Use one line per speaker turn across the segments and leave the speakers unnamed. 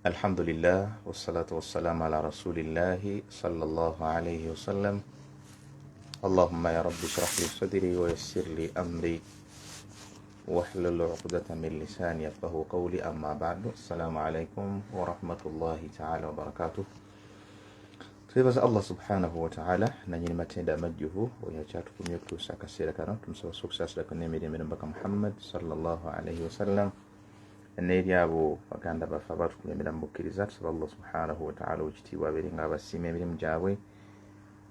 Alhamdulillah wassalatu wassalamu ala rasulillahi sallallahu alayhi wasallam. Allahumma ya rabbi shrah li sadri wa yassir li amri wahlul uqdatan min lisani yafqahu qawli, amma ba'du. Assalamu alaikum wa rahmatullahi ta'ala wa barakatuh. Twebaza Allah subhanahu wa ta'ala nanyini matenda amajjuvu oyo akyatukumye okutuusa akaseera kano. Tumusaba okusaasira n'emirembe n'omubaka Muhammad sallallahu alaihi wasallam n'eri abo baganda baffe abatukulembera mu bukkiriza. Tusaba Allah subhanahu wataala owekitiibwa abeere nga abasiima emirimu gyabwe,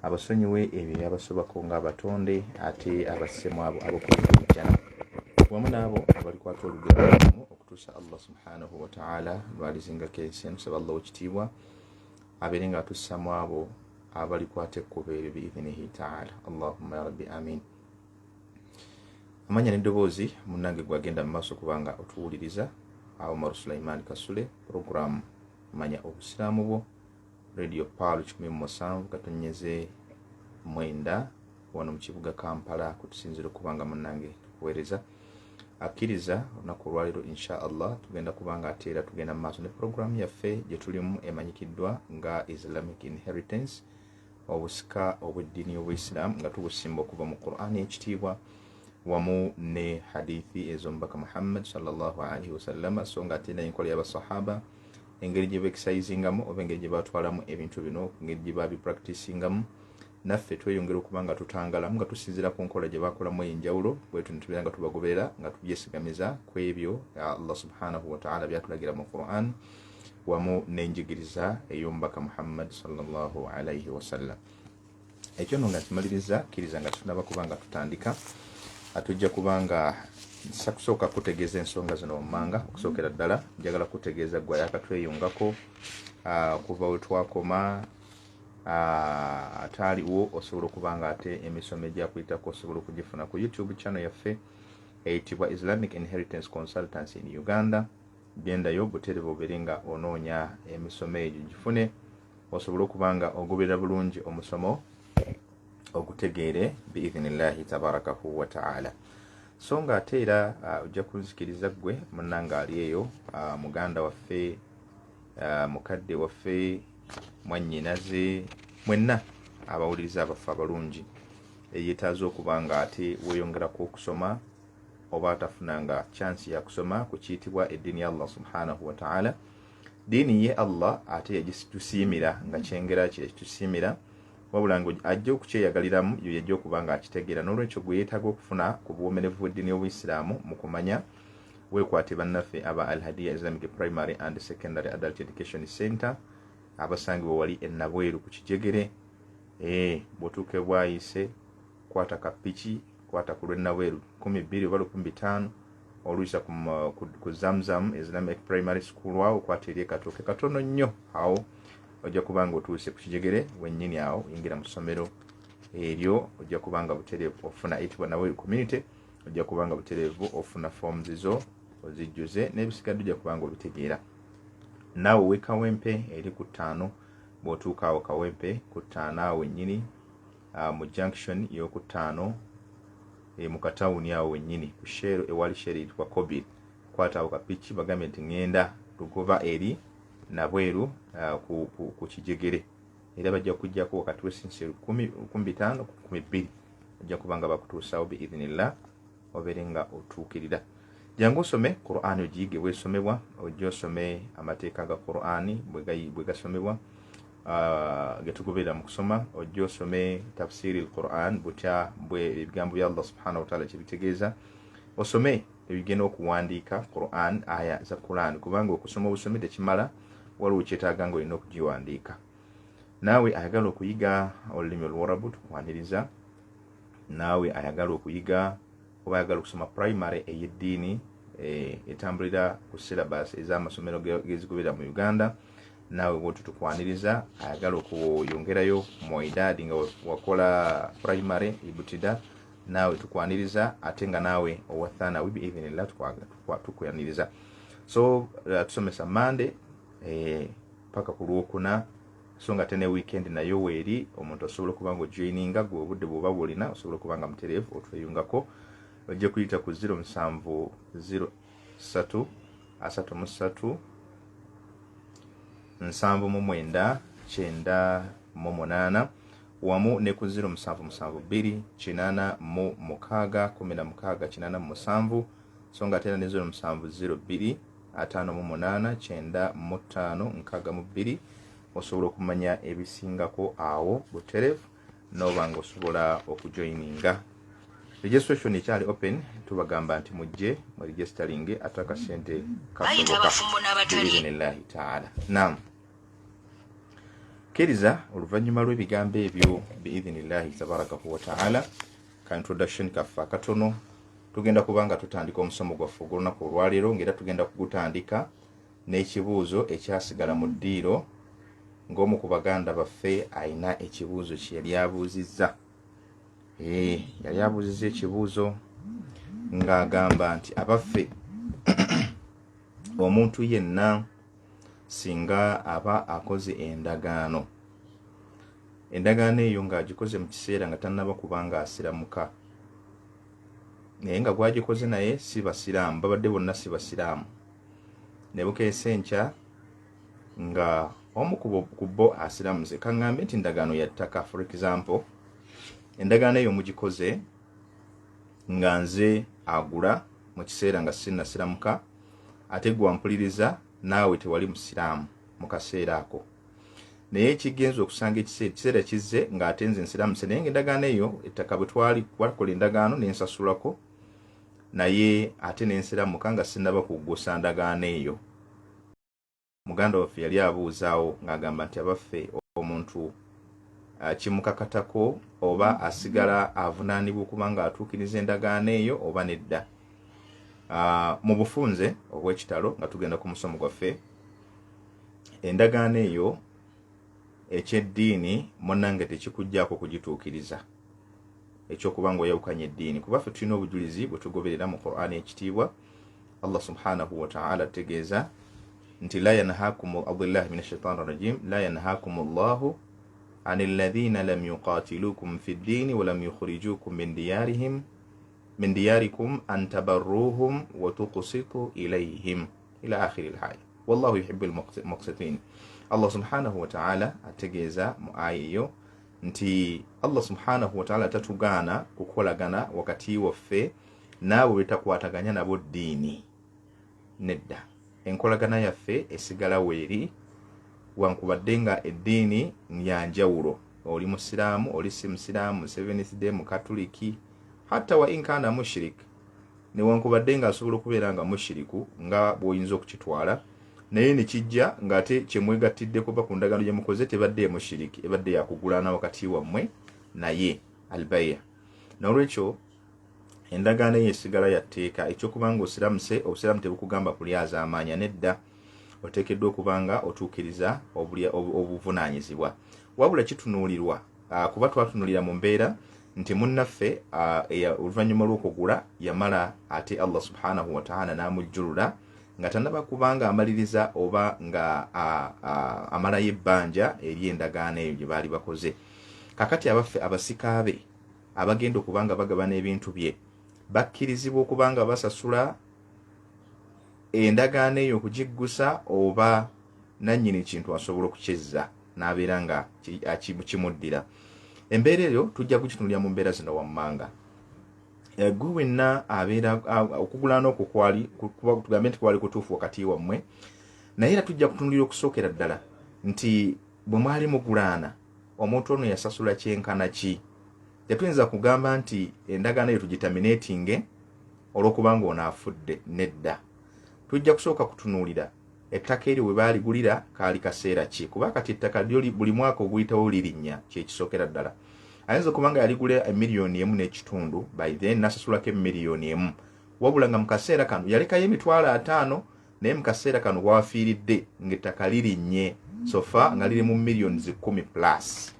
abasonyiwe ebyo ebyabasobako ng'abatonde, ate abassemu abo abokuyingira ejjana wamu n'abo abalikwata olugendo okutuusa Allah subhanahu wataala lwalizingako ensi. Tusaba Allah owekitiibwa abeere nga atussamu abo abalikwata ekkubo eryo biidhinihi taala. Allahumma ya rabbi, amin. Amanya n'eddoboozi munnange gwagenda mu maaso kubanga otuwuliriza, Omar Sulaiman Kasule, program Manya Obusiraamu Bwo, Radio Paal 107.9 wano mu kibuga Kampala kutusinzira okubanga munnange tukuweereza. Akkiriza olunaku olwaleero, insha Allah, tugenda kubanga ate era tugenda mu maaso ne puroguramu yaffe gye tulimu emanyikiddwa nga Islamic Inheritance, obusika obw'eddiini y'Obuisiraamu nga tubusimba okuva mu Qur'ani ekitiibwa wamu ne hadithi ez'omubaka Muhammad sallallahu alaihi wasallama, so nga ate naye enkola y'abasahaba, engeri gye beekisayizingamu oba engeri gye batwalamu ebintu bino, engeri gye babipracticingamu, naffe tweyongera okuba nga tutangalamu nga tusinziira ku nkola gye bakolamu ey'enjawulo. Bwetu netubeera nga tubagoberera nga tubyesigamiza ku ebyo Allah subhanahu wataala byatulagira mu Quran wamu n'enjigiriza ey'omubaka Muhammad sallallahu alaihi wasallam. Ekyo nno nga nkimaliriza, kkiriza nga tunaba kuba nga tutandika, atujja kuba nga kusooka kutegeeza ensonga zino wammanga. Okusookera ddala njagala kutegeeza gwe ayakatweyungako okuva we twakoma, ataaliwo, osobola okuba nga ate emisomo egyakuyitako osobola okugifuna ku YouTube channel yaffe eyitibwa Islamic Inheritance Consultancy in Uganda. Gendayo buterevu obeere nga onoonya emisomo egyo gifune, osobola okuba nga ogoberera bulungi omusomo ogutegeere biidhinillahi tabarakahu wataala. So nga ate era ojja kunzikiriza ggwe munnanga ali eyo, muganda waffe, mukadde waffe, mwannyinaze, mwenna abawuliriza abaffe abalungi, eyetaaza okuba nga ate weeyongerako okusoma oba atafunanga chansi ya kusoma ku kiyitibwa eddiini ya Allah subhanahu wataala. Ddiini ye Allah ate yagitusiimira nga kyengera kye ekitusiimira, wabula nga ajja okukyeyagaliramu yo yajja okuba nga akitegeera. N'olwekyo gwe yeetaaga okufuna ku buwomerevu bw'eddiini y'Obuyisiraamu mu kumanya, weekwate bannaffe aba Alhadiya Islamic Primary and Secondary Adult Education Center abasangibwa wali enabweru ku Kijegere. Bw'otuuka ebwayise, kwata kapiki, kwata ku lw'enabweru 12 oba 1500, oluyisa ku Zamzam Islamic Primary School awo, kwata eri ekatooke katono nnyo awo, ojja kuba nga otuuse ku Kijegere wennyini awo. Yingira mu ssomero eryo, ojja kuba nga butereevu ofuna eyitibwa Nabweru Community, ojja kuba nga butereevu ofuna forms zo ozijjuze n'ebisigadde ojja kuba nga obitegeera naawe. Owe Kawempe eri ku 5, bw'otuuka awo Kawempe ku 5 awo wennyini, mu junction y'okutaano, mu katawuni awo wennyini ku Shell, ewali Shell eyitibwa Kobil, kwata awo kapiki, bagambye nti ŋŋenda Lugoba eri Nabweru, ku Kijegere, era bajja kujjako wakati w'esinsi 1500 ku 12,000, ojja kuba nga bakutuusaawo biidhinillah, obeere nga otuukirira. Jangu osome Qur'ani, ogiyige bwesomebwa, ojja osome amateeka ga Qur'ani bwe gasomebwa, getugoberera mu kusoma, ojja osome tafsiri l Quran, butya bwe ebigambo bya Allah subhanahu wataala kyebitegeeza, osome ebigenda okuwandiika Quran, aya za Quran, kubanga okusoma obusomi tekimala, waliwo kyetaaga nga olina okugiwandiika. Naawe ayagala okuyiga olulimi Oluwarabu, tukwaniriza. Naawe ayagala okuyiga oba ayagala okusoma primary ey'eddiini, etambulira ku syllabus ez'amasomero gezigoberera mu Uganda, naawe bwotu tukwaniriza. Ayagala okuyongerayo mu idaadi nga wakola primary ibtida, naawe tukwaniriza. Ate nga naawe owa thanawi, biidhinillah tukwaniriza. So tusomesa Mande paka ku Lwokuna, so nga ate ne weekend nayo weeri, omuntu osobola okuba nga ojoininga gwe obudde bwoba bwolina, osobola okuba nga mutereevu otweyungako. Ojja kuyita ku 07 03 33. 79 98, wamu ne ku 0772 86 16 87, so nga ate era ne 0702 58 95 62. Osobola okumanya ebisingako awo buterevu noba nga osobola okujoininga. Registration ekyali open, tubagamba nti mujje mu registering ate akasente
Bayita
kasoboka
abafumbo n'abatali.
Biiznillahi taala. Nam kkiriza oluvannyuma lw'ebigambo ebyo, biidhinillahi tabarakahu wataala, ka introduction kaffe akatono, tugenda kuba nga tutandika omusomo gwaffe ogw'olunaku olwaleero, ngaera tugenda kugutandika n'ekibuuzo ekyasigala mu ddiiro, ng'omu ku baganda baffe alina ekibuuzo kye yali abuuzizza. Yali abuuzizza ekibuuzo ng'agamba nti, abaffe, omuntu yenna singa aba akoze endagaano, endagaano eyo ng'agikoze mu kiseera nga tannaba kuba ng'asiramuka, naye nga gwagikoze naye si basiraamu, babadde bonna si basiraamu, ne bukeesa enkya nga omu ku bo asiramuze, kaŋŋambe nti ndagaano ya ttaka, for example, endagaano eyo mugikoze nga nze agula mu kiseera nga sinnasiramuka, ate gwe wampuliriza naawe tewali musiraamu mu kaseera ako, naye ekigenza okusanga ekiseera kizze ng'ate nze nsiramuse, naye nga endagaano eyo, ettaka bwe twali wakola endagaano nensasulako, naye ate nensiramuka nga sinnaba kuggusa ndagaano eyo. Muganda waffe yali abuuzaawo ng'agamba nti, abaffe, omuntu kimukakatako oba asigala avunaanibwa okuba nga atuukiriza endagaano eyo oba nedda? Mu bufunze obw'ekitalo, nga tugenda ku musomo gwaffe, endagaano eyo ekyeddiini, munnange, tekikugjaako kugituukiriza, ekyokuba nga oyawukanya eddiini, kuba ffe tulina obujulizi bwe tugoberera mu Qur'ani ekitiibwa. Allah subhanahu wataala ategeeza nti, la yanhakum, audubillahi min ashaitani rajim, la yanhakum llahu an alladhina lam yuqatilukum fi ddini walam yukhrijukum min diyarihim, min diyarikum, an tabarruhum wa tuqsitu ilayhim, ila akhiri lhaya, wallahu yuhibu lmuqsitin. Allah subhanahu wataala ategeeza mu aya eyo nti Allah subhanahu wataala tatugaana kukolagana wakati waffe naabo betakwataganya nabo ddiini. Nedda, enkolagana yaffe esigala weeri wankubadde nga eddiini yanjawulo, oli musiraamu, oli si musiraamu, Seventh Day, mukatuliki, hatta wa inkana mushrik, newankubadde nga asobola okubeera nga mushiriku nga bw'oyinza okukitwala, naye nekijja ng'ate kyemwegattidde kuba ku ndagaano gye mukoze tebadde emushiriki, ebadde yakugulana wakati wammwe naye albaya. Nolwekyo endagaano eyo esigala ya tteeka. Ekyokuba nga osiramuse, obusiraamu tebukugamba kulyazaamaanya, nedda, oteekeddwa okuba nga otuukiriza obuvunaanyizibwa. Wabula kitunuulirwa, kuba twatunuulira mu mbeera nti munnaffe oluvannyuma lw'okugula yamala ate Allah subhanahu wataala n'amujjulula nga tanaba kubanga amaliriza oba nga amalayo ebbanja eri endagaano eyo gye baali bakoze. Kakati abaffe, abasika be abagenda okuba nga bagabana ebintu bye bakkirizibwa okuba nga basasula endagaano eyo okugiggusa, oba nannyini kintu asobola okukyezza n'abeera nga kimuddira? Embeera eyo tujja kugitunulira mu mbeera zino wammanga. Gwe wenna abeera okugulana okwo kwali, tugambe nti kwali kutuufu wakati wammwe, naye era tujja kutunulira okusookera ddala nti bwe mwali mugulaana, omuntu ono yasasula kyenkana ki? Tetuyinza kugamba nti endagaano eyo tugiterminatinge olw'okubanga ono afudde, nedda. Tujja kusooka kutunuulira ettaka eryo we baaligulira kaali kaseera ki, kuba kati ettaka lyo buli mwaka oguyitawo lirinnya. Kyekisookera ddala, ayinza okuba nga yaligula 1.5 emiliyoni, by then nasasulako 1 emiliyoni, wabula nga mu kaseera kano yalekayo 50,000, naye mu kaseera kano wafiiridde ng'ettaka lirinnye so far nga liri mu miliyoni 10 plus,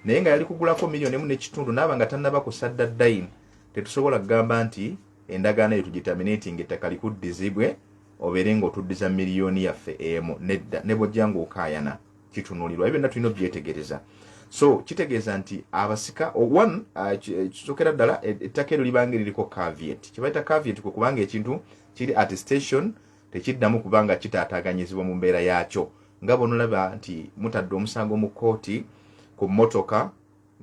naye nga yali kugulako 1.5 emiliyoni, naaba nga tannaba kusadda dayini, tetusobola kugamba nti endagaano eyo tugiterminating, ettaka likuddizibwe obeere ng'otuddiza 1 emiliyoni yaffe. Nedda, ne bwojja ng'okaayana, kitunulirwa, ebyo byonna tulina obyetegereza. So kitegeeza nti abasika one, kisookera ddala ettaka eryo libanga liriko caveat. Kibaita caveat kwe kubanga ekintu kiri attestation, tekiddamu kubanga kitaataaganyizibwa mu mbeera yaakyo. Nga bw'onolaba nti mutadde omusango mu kkooti ku mmotoka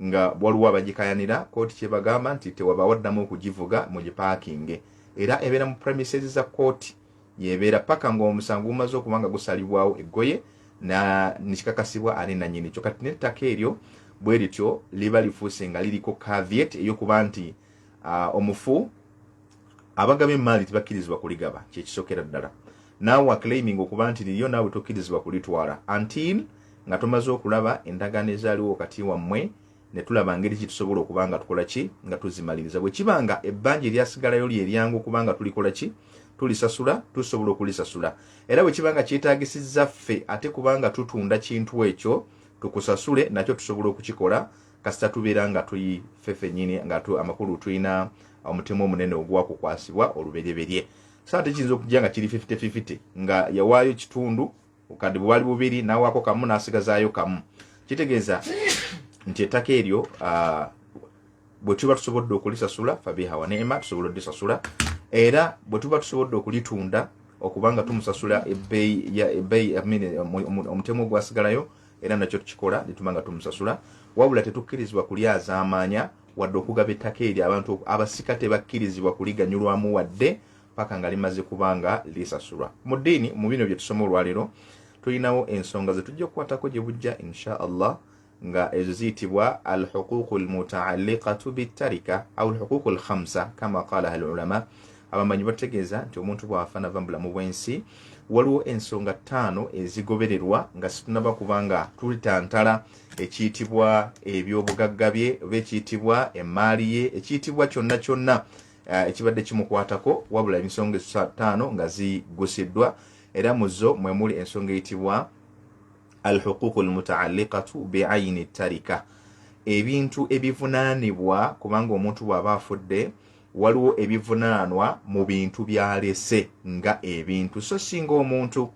nga waliwo abagikayanira, kkooti kyebagamba nti tewaba waddamu okugivuga, mugipaakinge, era ebeera mu premises za kkooti, yebeera paka ng'omusango gumaze okuba nga gusalibwawo eggoye nekikakasibwa ani nannyini kyo. Kati n'ettaka eryo bwe lityo liba lifuuse nga liriko caveat ey'okuba nti omufu abagaba emaali tebakkirizibwa kuligaba, kyekisookera ddala. Naawe aclaiming okuba nti liryo, naawe tokkirizibwa kulitwala until nga tomaze okulaba endagaano ezaaliwo wakati wammwe, ne tulaba ngeri ki tusobola okuba nga tukola ki, nga tuzimaliriza. Bwe kiba nga ebbanja eryasigalayo lyeryangu okuba nga tulikola ki, tulisasula, tusobola okulisasula. Era bwe kiba nga kyetaagisizza ffe ate kubanga tutunda kintu ekyo tukusasule, nakyo tusobola okukikola, kasita tubeera nga tuli ffe ffennyini nga amakulu tulina omutemwa omunene ogwakukwasibwa olubereberye. So ate kiyinza okujja nga kiri 50-50, nga yawaayo kitundu, kadi bwali bubiri n'awaako kamu n'asigazaayo kamu. Kitegeeza nti ettaka eryo bwe tuba tusobodde okulisasula, fabiha wa neema, tusobola olisasula. Era bwe tuba tusobodde okulitunda okubanga tumusasula ebbeeyi, omutemu ogwasigalayo, era nakyo tukikola netuba nga tumusasula. Wabula tetukkirizibwa kulyazaamaanya wadde okugaba ettaka eryo. Abantu abasika tebakkirizibwa kuliganyulwamu wadde paka nga limaze kubanga lisasulwa. Mu ddiini, mu bino bye tusoma olwaleero, tulinawo ensonga ze tujja okukwatako gye bujja insha Allah, nga ezo ziyitibwa alhuququ lmutaalliqatu bitarika au alhuququ lkhamsa kama qalaha alulama. Abamanyi bategeeza nti omuntu bw'afa nava mu bulamu bw'ensi, waliwo ensonga ttaano ezigobererwa nga situnaba kubanga tulitantala ekiyitibwa ebyobugagga bye oba ekiyitibwa emaali ye, ekiyitibwa kyonna kyonna ekibadde kimukwatako, wabula ensonga ttaano nga zigusiddwa. Era mu zo mwe muli ensonga eyitibwa alhuququ lmutaalliqatu biayini tarika, ebintu ebivunaanibwa, kubanga omuntu bw'aba afudde waliwo ebivunaanwa mu bintu byalese nga ebintu, so singa omuntu.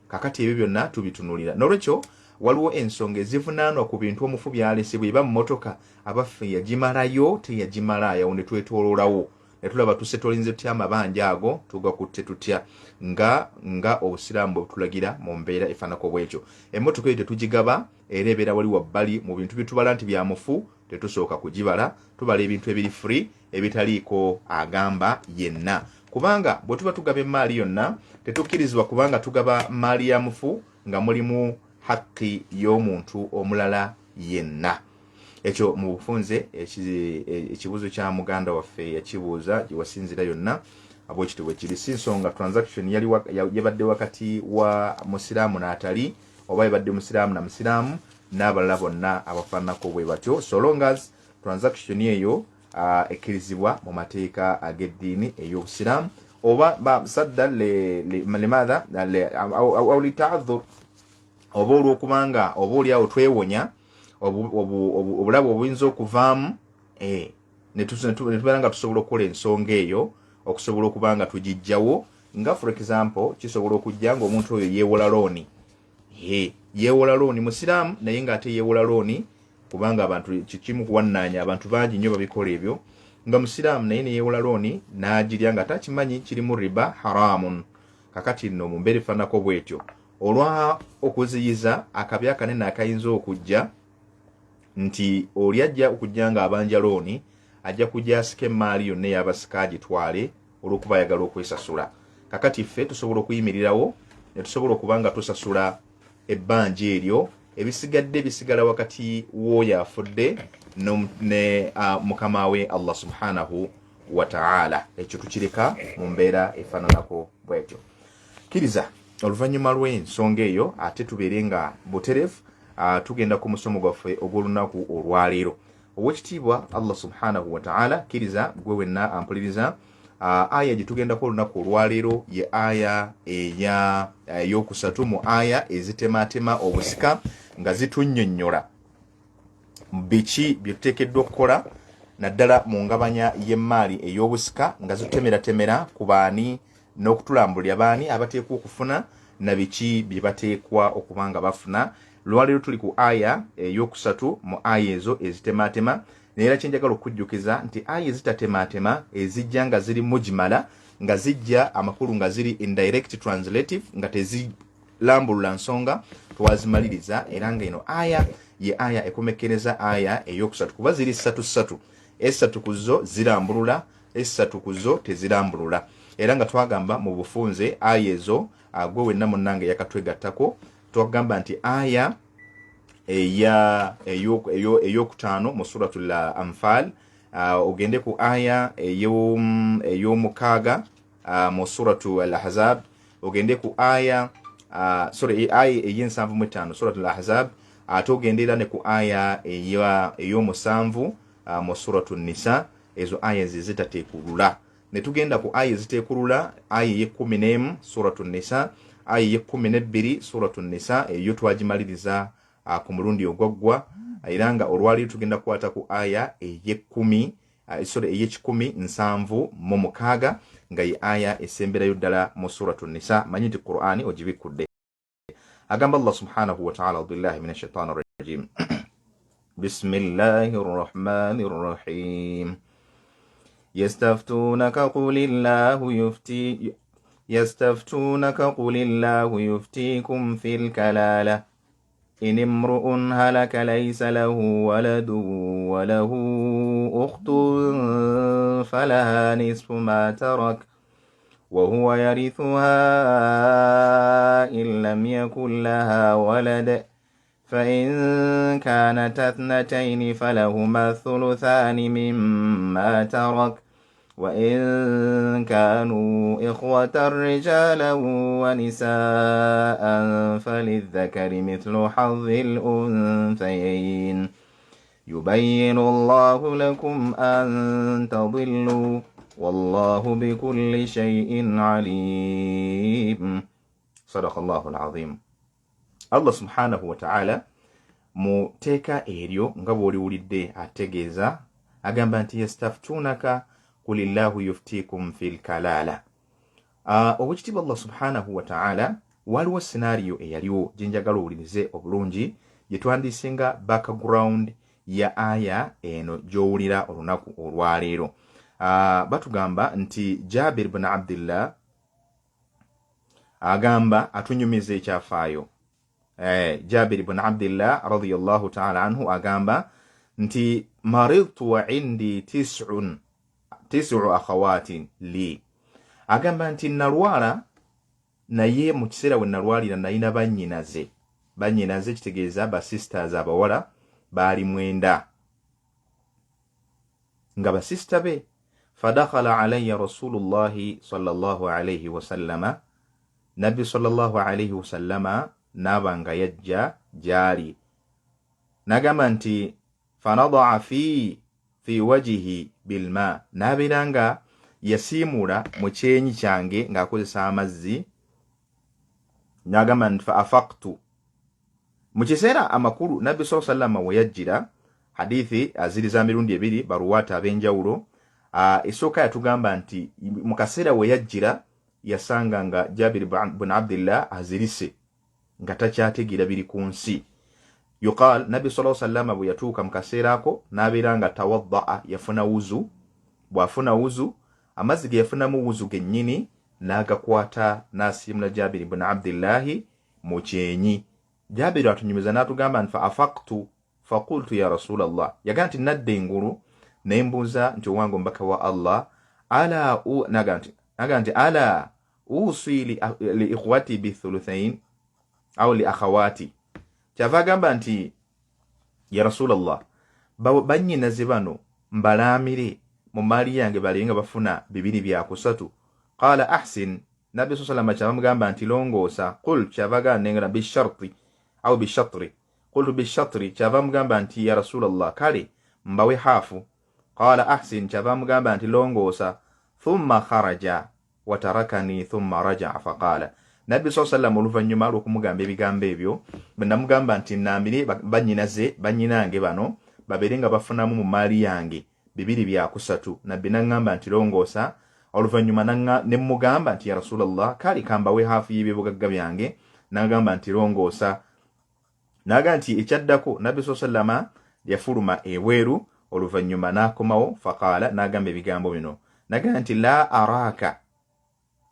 Kakati ebyo byonna tubitunulira. Nolwekyo waliwo ensonga ezivunaanwa ku bintu omufu byalese. Bweba mmotoka, abaffe yagimalayo, teyagimalayo? Ne twetooloolawo ne tulaba tusetolinze tutya amabanja ago, tugakutte tutya nga obusiraamu bwe butulagira. Mu mbeera efaanako bwekyo, emmotoka eyo tetugigaba, era ebeera wali wabbali mu bintu byetubala nti bya mufu. Tetusooka kugibala, tubala ebintu ebiri free, ebitaliiko agamba yenna, kubanga bwe tuba tugaba emaali yonna tetukkirizibwa kubanga tugaba maali ya mufu nga mulimu hakki y'omuntu omulala yenna. Ekyo mu bufunze ekibuuzo kya muganda waffe yakibuuza gyewasinzira yonna bwekityo bwe kiri. Si nsonga transaction yali yabadde wakati wa musiraamu n'atali, oba yabadde musiraamu na musiraamu n'abalala bonna abafaananako bwe batyo, so long as transaction eyo ekkirizibwa mu mateeka ag'eddiini ey'obusiraamu, oba sadda limaatha au litaadhur, oba olw'okubanga oba oliawo twewonya obulabe obuyinza okuvaamu, ne tubeera nga tusobola okukola ensonga eyo okusobola okuba nga tugijjawo. Nga for example, kisobola okujja nga omuntu oyo yeewola looni, yeewola looni, musiraamu naye ng'ate yeewola looni, kubanga abantu kikimu kuwannaanya, abantu bangi nnyo babikola ebyo, nga musiraamu naye neyeewola looni n'agirya nga takimanyi kirimu riba, haramun. Kakati nno mu mbeera efaanako bwetyo, olwa okuziyiza akabi akanene akayinza okujja nti oli ajja okujja nga abanja looni, ajja kujja asika emaali yonna ey'abasika agitwale olw'okuba ayagala okwesasula. Kakati ffe tusobola okuyimirirawo ne tusobola okuba nga tusasula ebbanja eryo, ebisigadde bisigala wakati w'oyo afudde ne mukama we Allah subhanahu wataala. Ekyo tukireka mu mbeera efaananako bwetyo. Kkiriza oluvannyuma lw'ensonga eyo ate tubeere nga buterevu tugenda ku musomo gwaffe ogw'olunaku olwaleero. Owekitiibwa Allah subhanahu wataala, kkiriza gwe wenna ampuliriza, aya gye tugendako olunaku olwaleero ye aya eyokusatu mu aya ezitematema obusika, nga zitunnyonnyola biki bye tuteekeddwa okukola naddala mu ngabanya y'emmaali ey'obusika, nga zitutemeratemera ku baani n'okutulambulira baani abateekwa okufuna na biki bye bateekwa okuba nga bafuna. Lwaleero tuli ku aya eyokusatu mu aya ezo ezitematema. Naye era kyenjagala okujjukiza nti aya ezitatematema ezijja nga ziri mujmala, nga zijja amakulu nga ziri indirect translative, nga teziraga Tetulambulula nsonga, twazimaliriza. Era nga eno aya ye aya ekomekkereza aya eyokusatu, kuba ziri ssatu ssatu, essatu ku zo zirambulula, essatu ku zo tezirambulula. Era nga twagamba mu bufunze aya ezo, gwe wenna munnange yakatwegattako, twagamba nti aya eyokutaano mu Suratul Anfal, ogende ku aya ey'omukaaga mu Suratu Al Ahzab, ogende ku aya, sorry, aya ey'ensanvu mu ttaano Suratul Ahzab, ate ogende era ne ku aya ey'omusanvu mu Suratu Nisa. Ezo aya ze zitateekulula. Ne tugenda ku aya eziteekulula, aya ey'ekumi n'emu Suratu Nisa, aya ey'ekumi n'ebbiri Suratu Nisa. Eyo twagimaliriza ku mulundi ogwaggwa. Era nga olwaliro tugenda kukwata ku aya ey'ekumi, sorry, ey'ekikumi nsanvu mu mukaaga, nga ye aya esemberayo ddala mu Suratu Nisa. Manyi nti Qur'ani ogibikkudde. Agamba Allah subhanahu wataala, audubillahi min ashaitani rajim, bismillahi rrahmani rrahim. Yastaftunaka qulillahu yufti, yastaftunaka qulillahu yuftikum fi lkalala in imru'un halaka laysa lahu waladun walahu ukhtun falaha nisfu ma tarak وهو يرثها إن لم يكن لها ولد، فإن كانتا اثنتين فلهما الثلثان مما ترك، وإن كانوا إخوة رجالا ونساء فللذكر مثل حظ الأنثيين. يبين الله لكم أن تضلوا والله بكل شيء عليم. صدق الله العظيم. Allah subhanahu wataala mu tteeka eryo nga bw'oliwulidde ategeeza, agamba nti yastaftunaka qulillahu yuftikum fi lkalala. Owekitiibwa Allah subhanahu wataala, waliwo scenario eyaliwo gyenjagala owulirize obulungi, gye twandiise nga background ya aya eno gy'owulira olunaku olwaleero. Batugamba nti Jabir bun Abdillah agamba, atunyumiza ekyafaayo. Jabir bun Abdillah radiallahu taala anhu agamba nti maridtu wa indi tisun tisu akhawatin li. Agamba nti nalwala, naye mu kiseera we nalwalira nalina bannyinaze. Bannyinaze kitegeeza basisters abawala baali 9, nga basista be. Fadakhala alaya rasulullahi sallallahu alaihi wasallama, Nabbi sallallahu alaihi wasallama naaba nga yajja gyali, n'agamba nti fanadaa fi wajihi bilma, n'abeera nga yasiimuula mu kyenyi kyange ng'akozesa amazzi. N'agamba nti fa afaktu. Mu kiseera amakulu Nabbi saa sallama we yajjira, hadithi aziri za mirundi ebiri, baruwaata ab'enjawulo. Esooka yatugamba nti mu kaseera we yajjira yasanga nga Jabiri bun Abdillah azirise, nga takyategeera biri ku nsi. Yuqal Nabbi saa sallama bwe yatuuka mu kaseera ako n'abeera nga tawaddaa, yafuna wuzu. Bw'afuna wuzu, amazzi ge yafunamu wuzu gennyini n'agakwata n'asiimula Jabiri bun Abdillahi mu kyenyi. Jabiri atunyumiza n'atugamba nti fa afaktu faqultu ya rasulallah, yagamba nti nadda engulu ne mbuuza nti owange omubaka wa Allah, ala, naga nti ala usi li ikhwati bithuluthain au li akhawati. Kyava agamba nti ya rasulallah, bannyinaze bano mbalaamire mu maali yange bali nga bafuna bibiri byakusatu. Qala ahsin, Nabbi saa salama kyava mugamba nti longoosa. Qul, kyava agamba nengera bisharti au bishatri, qultu bishatri, kyava mugamba nti ya rasulallah, kale mbawe haafu. Qala ahsin, kyava mugamba nti longoosa. Thumma kharaja watarakani thumma rajaa faqala, Nabbi saa sallam oluvannyuma lw'okumugamba ebigambo ebyo, bwe namugamba nti nambire bannyinaze, bannyinange bano babeere nga bafunamu mu maali yange bibiri byakusatu, Nabbi naŋŋamba nti longoosa. Oluvannyuma ne mugamba nti ya rasulallah, kale kambawe haafu y'ebyobugagga byange. Nagamba nti longoosa. Naga nti ekyaddako Nabbi saa sallama yafuluma ebweru, oluvannyuma n'akomawo, faqaala, n'agamba ebigambo bino, nagamba nti la araka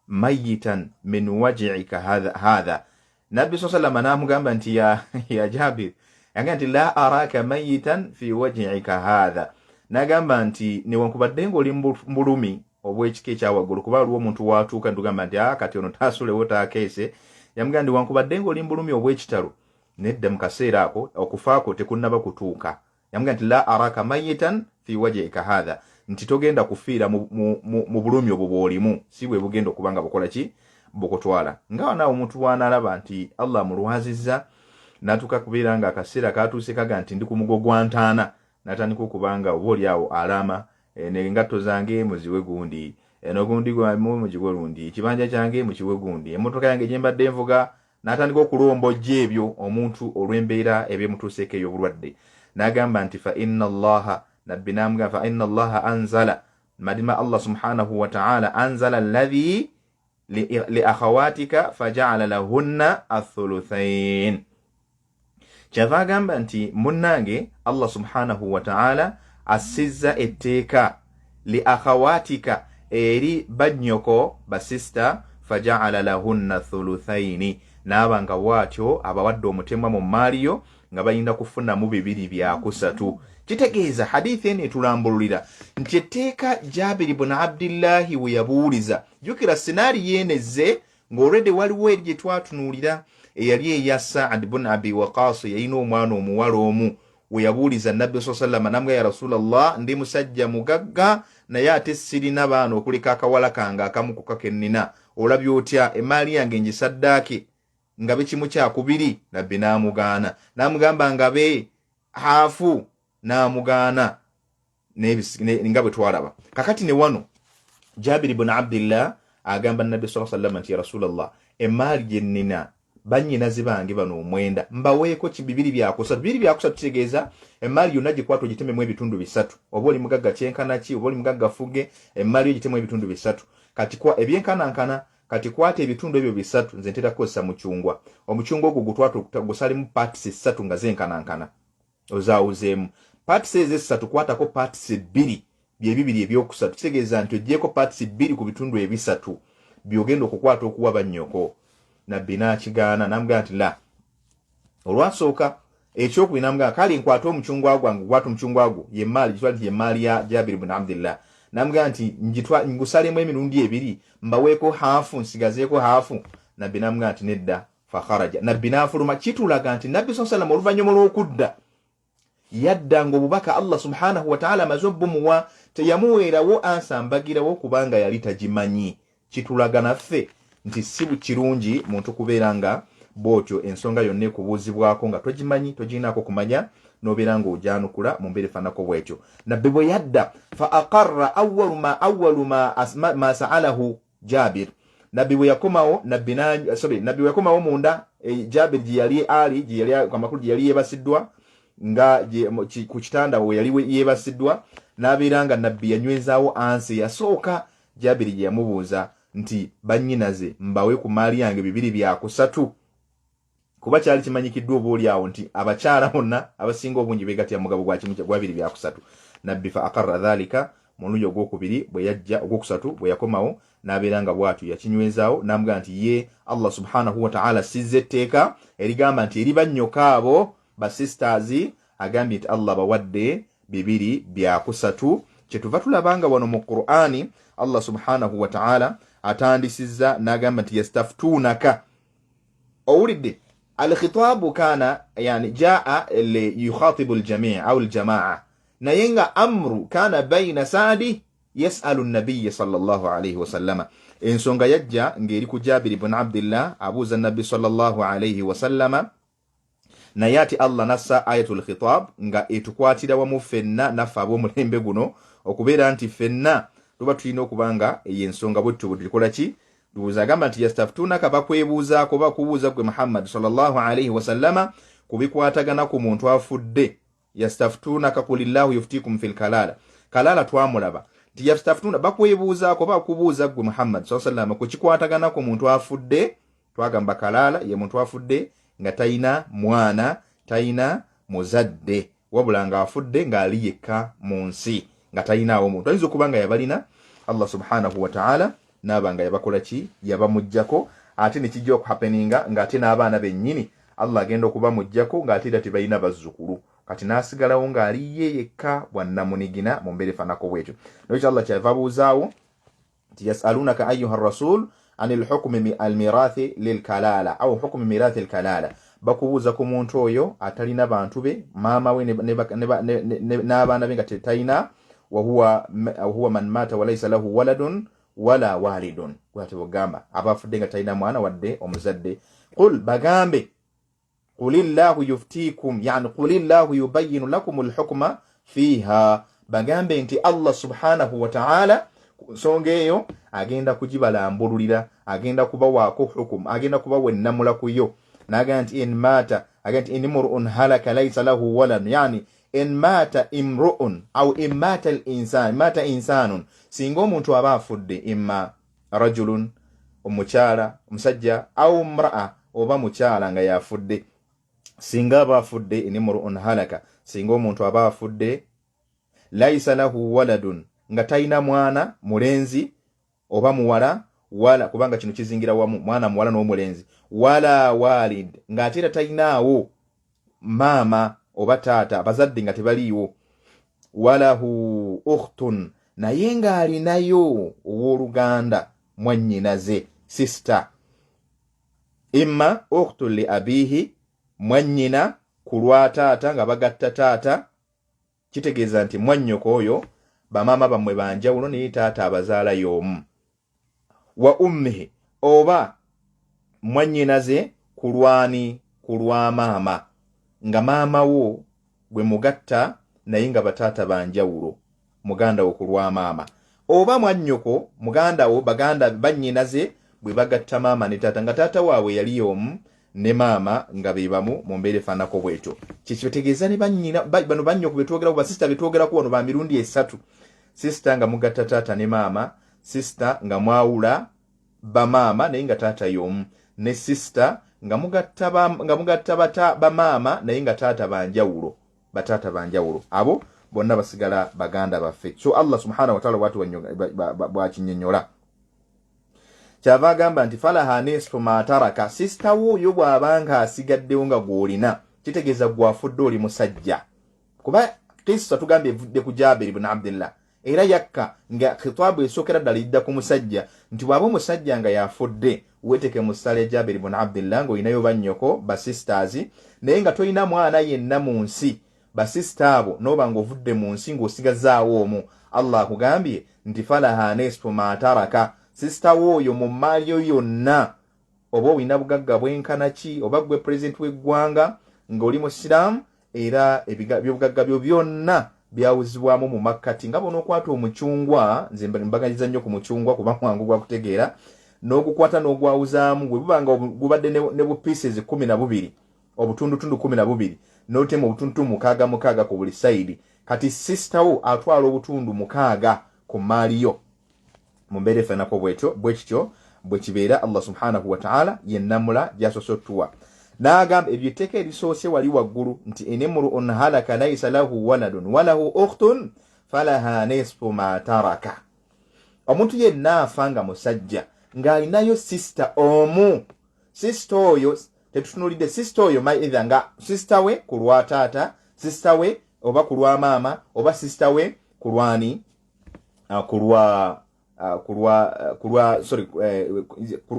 mayitan min wajiika hatha. Nabbi saa sallama n'amugamba nti ya Jabir, yagamba nti la araka mayitan fi wajhika hatha, n'agamba nti newankubadde ng'oli mu bulumi obw'ekika ekyawaggulu, kuba waliwo omuntu watuuka ntugamba nti kati ono taasulewo taakeese. Yamugamba nti wankubadde ng'oli mu bulumi obw'ekitalo, nedda, mu kaseera ako okufaako tekunnaba kutuuka. Yamugamba nti la araka mayitan fi wajhika hatha, nti togenda kufiira mu bulumi obwo bw'olimu, si bwe bugenda okuba nga bukola ki, bukutwala. Nga naawe omuntu bw'anaalaba nti Allah amulwazizza n'atuuka kubeera nga akaseera katuuse kaga nti ndi ku mugo gwa ntaana, n'atandika okuba nga oba oli awo alaama, engatto zange muziwe gundi, enogundi mugiwe lundi, ekibanja kyange mukiwe gundi, emmotoka yange gye mbadde nvuga, n'atandika okulombojja ebyo omuntu olw'embeera ebyemutuuseeko ey'obulwadde. N'agamba nti fa inna Allaha, nabbi n'amugamba fa inna Allaha anzala, mazima Allah subhanahu wa ta'ala anzala alladhi li akhawatika fajaala lahunna athuluthain. Kyava agamba nti munnange Allah subhanahu wa ta'ala assizza etteeka li akhawatika, eri bannyoko basista, fajaala lahunna thuluthaini, n'aba nga bw'atyo abawadde omutemwa mu maaliyo nga balina kufunamu 2/3. Kitegeeza hadithi eno etulambululira nti etteeka Jabiri bun Abdillahi we yabuuliza, jjukira scenario eno ezze ng'olwedde waliwo eri gye twatunuulira eyali eya Saad bun Abi Waqas, yalina omwana omuwala omu, we yabuuliza Nabbi saa sallama namugamba ya Rasulallah, ndi musajja mugagga naye ate sirina baana okuleka akawala kange akamu kokka ke nnina, olabye otya emaali yange ngisaddaake nga be 1/2? Nabbi n'amugaana, n'amugamba nga be haafu, n'amugaana, nga bwe twalaba. Kakati ne wano Jabiri bun Abdillah agamba Nabbi saa sallama nti ya Rasulallah, emaali gye nnina, bannyinazi bange bano 9 mbaweeko 2/3. 2/3 kitegeeza emaali yonna gikwata ogitememu ebitundu 3. Oba oli mugagga kyenkana ki, oba oli mugagga fuge, emaali yo gitemu ebitundu 3. Kati kwa ebyenkanankana, kati kwata ebitundu ebyo 3. Nze ntera kukozesa mucungwa, omucungwa ogwo gutwata gusalemu parts 3 nga zenkanankana, ozaawuzeemu parts ezo 3, kwatako parts 2, byebibiri ebyokusatu. Kitegeeza nti oggyeko parts 2 ku bitundu 3 byogenda okukwata okuwa bannyoko. Nabbi n'akigaana, n'amugamba nti la. Olwasooka, ekyokubiri n'amugamba kale nkwate omucungwa gwange, gwata omucungwa gwo, yemaali gitwala nti yemaali ya Jabiri bun Abdillah, n'amugamba nti ngusalemu emirundi 2, mbaweeko haafu nsigazeeko haafu. Nabbi n'amugamba nti nedda. Fakharaja, nabbi n'afuluma. Kitulaga nti Nabbi saa sallam oluvannyuma lw'okudda yadda nga obubaka Allah subhanahu wataala amaze obumuwa, teyamuweerawo ansa mbagirawo kubanga yali tagimanyi. Kitulaga naffe nti si kirungi muntu kubeera nga bw'otyo ensonga yonna ekubuuzibwako nga togimanyi, togirinaako kumanya, n'obeera ng'ogyanukula mu mbeera efaanako bwetyo. Nabbi bwe yadda fa aqarra awalu ma saalahu Jabir, nabbi bwe yakomawo, nabbi sorry, nabbi bwe yakomawo munda Jabir gye yali ali, gye yali amakulu gye yali yeebasiddwa nga ku kitanda we yali yeebasiddwa, n'abeera nga nabbi yanywezaawo ansi yasooka Jabiri gye yamubuuza nti bannyinaze mbawe ku maali yange 2/3, kuba kyali kimanyikiddwa oba oli awo nti abakyala bonna abasinga obungi beegatira mugabo gwa kimu gwa 2/3. Nabbi fa aqarra dhalika. Mu lundi ogwokubiri bwe yajja, ogwokusatu bwe yakomawo, n'abeera nga bw'atyo yakinywezaawo, n'amugamba nti ye Allah subhanahu wataala sizza etteeka erigamba nti eri bannyoko abo basisters, agambye nti Allah bawadde 2/3. Kyetuva tulaba nga wano mu Qur'ani Allah subhanahu wataala atandisizza n'agamba nti yastaftunaka. Owulidde alkhitabu kana yani jaa liyukhatibu aljamii au aljamaa, naye nga amru kana baina saadi yasalu nabiyi sallallahu alaihi wasallama. Ensonga yajja ng'eri ku Jabiri bun Abdillah abuuza Nabbi sallallahu alaihi wasallama, naye ate Allah nassa ayatul khitab nga etukwatira wamu ffenna naffe ab'omulembe guno, okubeera nti ffenna tuba tulina okuba nga eyo ensonga bwettu bwe tulikola ki tubuuza. Agamba nti yastaftunaka, bakwebuuzaako, bakubuuza gwe Muhammad sallallahu alaihi wasallama ku bikwatagana ku muntu afudde. Yastaftunaka kulillahu yuftikum fil kalala. Kalala twamulaba nti yastaftuna, bakwebuuzaako, bakubuuza gwe Muhammad saa sallama ku kikwatagana ku muntu afudde. Twagamba kalala ye muntu afudde nga talina mwana, talina muzadde, wabula ng'afudde ng'ali yekka mu nsi nga talinaawo muntu ayinza okuba nga yabalina. Allah subhanahu wataala naaba nga yabakola ki, yabamugjako. Ate ne kijja okuhappeninga ng'ate n'abaana bennyini Allah agenda okubamuggyako ng'ate era tebalina bazzukulu. Kati n'asigalawo ng'ali ye yekka bwannamunigina mu mbeera efaanako bwetyo. Nolwekyo Allah kyava abuuzaawo nti yasalunaka ayuha rasul ani lhukumi almirathi lilkalala au hukumi mirathi lkalala. Bakubuuza ku muntu oyo atalina bantu be, maama we n'abaana be nga tetalina, wahuwa man mata walaisa lahu waladun wala walidun. Bwati bugamba abafudde nga talina mwana wadde omuzadde. Qul, bagambe, qulillahu yuftikum, yani qulillahu yubayinu lakum lhukma fiha. Bagambe nti Allah subhanahu wataala ku nsonga eyo agenda kugibalambululira, agenda kubawaako hukumu, agenda kubawa ennamula ku yo. N'agamba nti in mata, agamba nti in imruun halaka laisa lahu waladun, yani in mata imruun au in mata linsan, mata insanun, singa omuntu aba afudde, imma rajulun, omukyala, omusajja, au mraa, oba mukyala nga yafudde, singa aba afudde, in imruun halaka, singa omuntu aba afudde, laisa lahu waladun, nga talina mwana mulenzi oba muwala, wala, kubanga kino kizingira wamu mwana muwala n'omulenzi, wala walid, ng'ate era talinaawo maama oba taata, abazadde nga tebaliiwo, walahu ukhtun, naye ng'alinayo owooluganda mwannyinaze, sister, imma ukhtun li abiihi, mwannyina ku lwa taata nga bagatta taata, kitegeeza nti mwannyoko oyo bamaama bammwe banjawulo naye taata abazaala y'omu, wa ummihi, oba mwannyinaze ku lwani, ku lwa maama, nga maama wo gwe mugatta naye nga bataata banjawulo, muganda wo ku lwa maama, oba mwannyoko muganda wo, baganda bannyinaze bwe bagatta maama ne taata, nga taata waabwe yali omu ne maama nga be bamu mu mbeera efaanako bwetyo. Kyekitegeeza ne bannyina bano bannyoko betwogerako, basisita betwogerako wano ba mirundi esatu: sisita nga mugatta taata ne maama, sisita nga mwawula bamaama naye nga taata y'omu, ne sisita nga mugatta bamaama naye nga taata banjawulo, bataata banjawulo. Abo bonna basigala baganda baffe. So Allah subhanahu wataala bwati bwakinnyonnyola, kyava agamba nti falaha nisfu ma taraka. Sisita wo oyo bw'abanga asigaddewo nga gw'olina, kitegeeza gwafudde oli musajja, kuba kisa tugambye evudde ku Jabiri bun Abdillah, era yakka nga khitaabu esookera ddala idda ku musajja, nti bw'aba omusajja nga yafudde, weeteke mu ssala ya Jabiri bun Abdillah ng'olinayo bannyoko basisters naye nga tolina mwana yenna mu nsi, basisita abo n'oba ng'ovudde mu nsi ng'osigazaawo omu, Allah akugambye nti falaha nisfu ma taraka. Sisita wo oyo mu mmaali yo yonna, oba olina bugagga bwenkana ki, oba gwe pulezidenti w'eggwanga ng'oli musiraamu, era ebyobugagga byo byonna byawuzibwamu mu makkati, nga bw'onookwata omucungwa, nze mbaganyiza nnyo ku mucungwa kuba mwangu gwa kutegeera, n'ogukwata n'ogwawuzaamu, bwe buba nga gubadde ne bu pieces 12, obutundutundu 12, n'otema obutundutundu mukaaga mukaaga ku buli sayidi, kati sisita wo atwala obutundu mukaaga ku mmaali yo mu mbeera efaanako bwetyo. Bwe kityo bwe kibeera. Allah subhanahu wataala yennamula gy'asoose otuwa, n'agamba ebyo etteeka erisoose wali waggulu nti inimruun halaka laisa lahu waladun walahu ukhtun falaha nisfu ma taraka. Omuntu yenna afa nga musajja ng'alinayo sisita omu, sisita oyo tetutunulidde, sisita oyo maitha nga sisita we ku lwa taata, sisita we oba ku lwa maama, oba sisita we ku lwani, ku lwa sorry,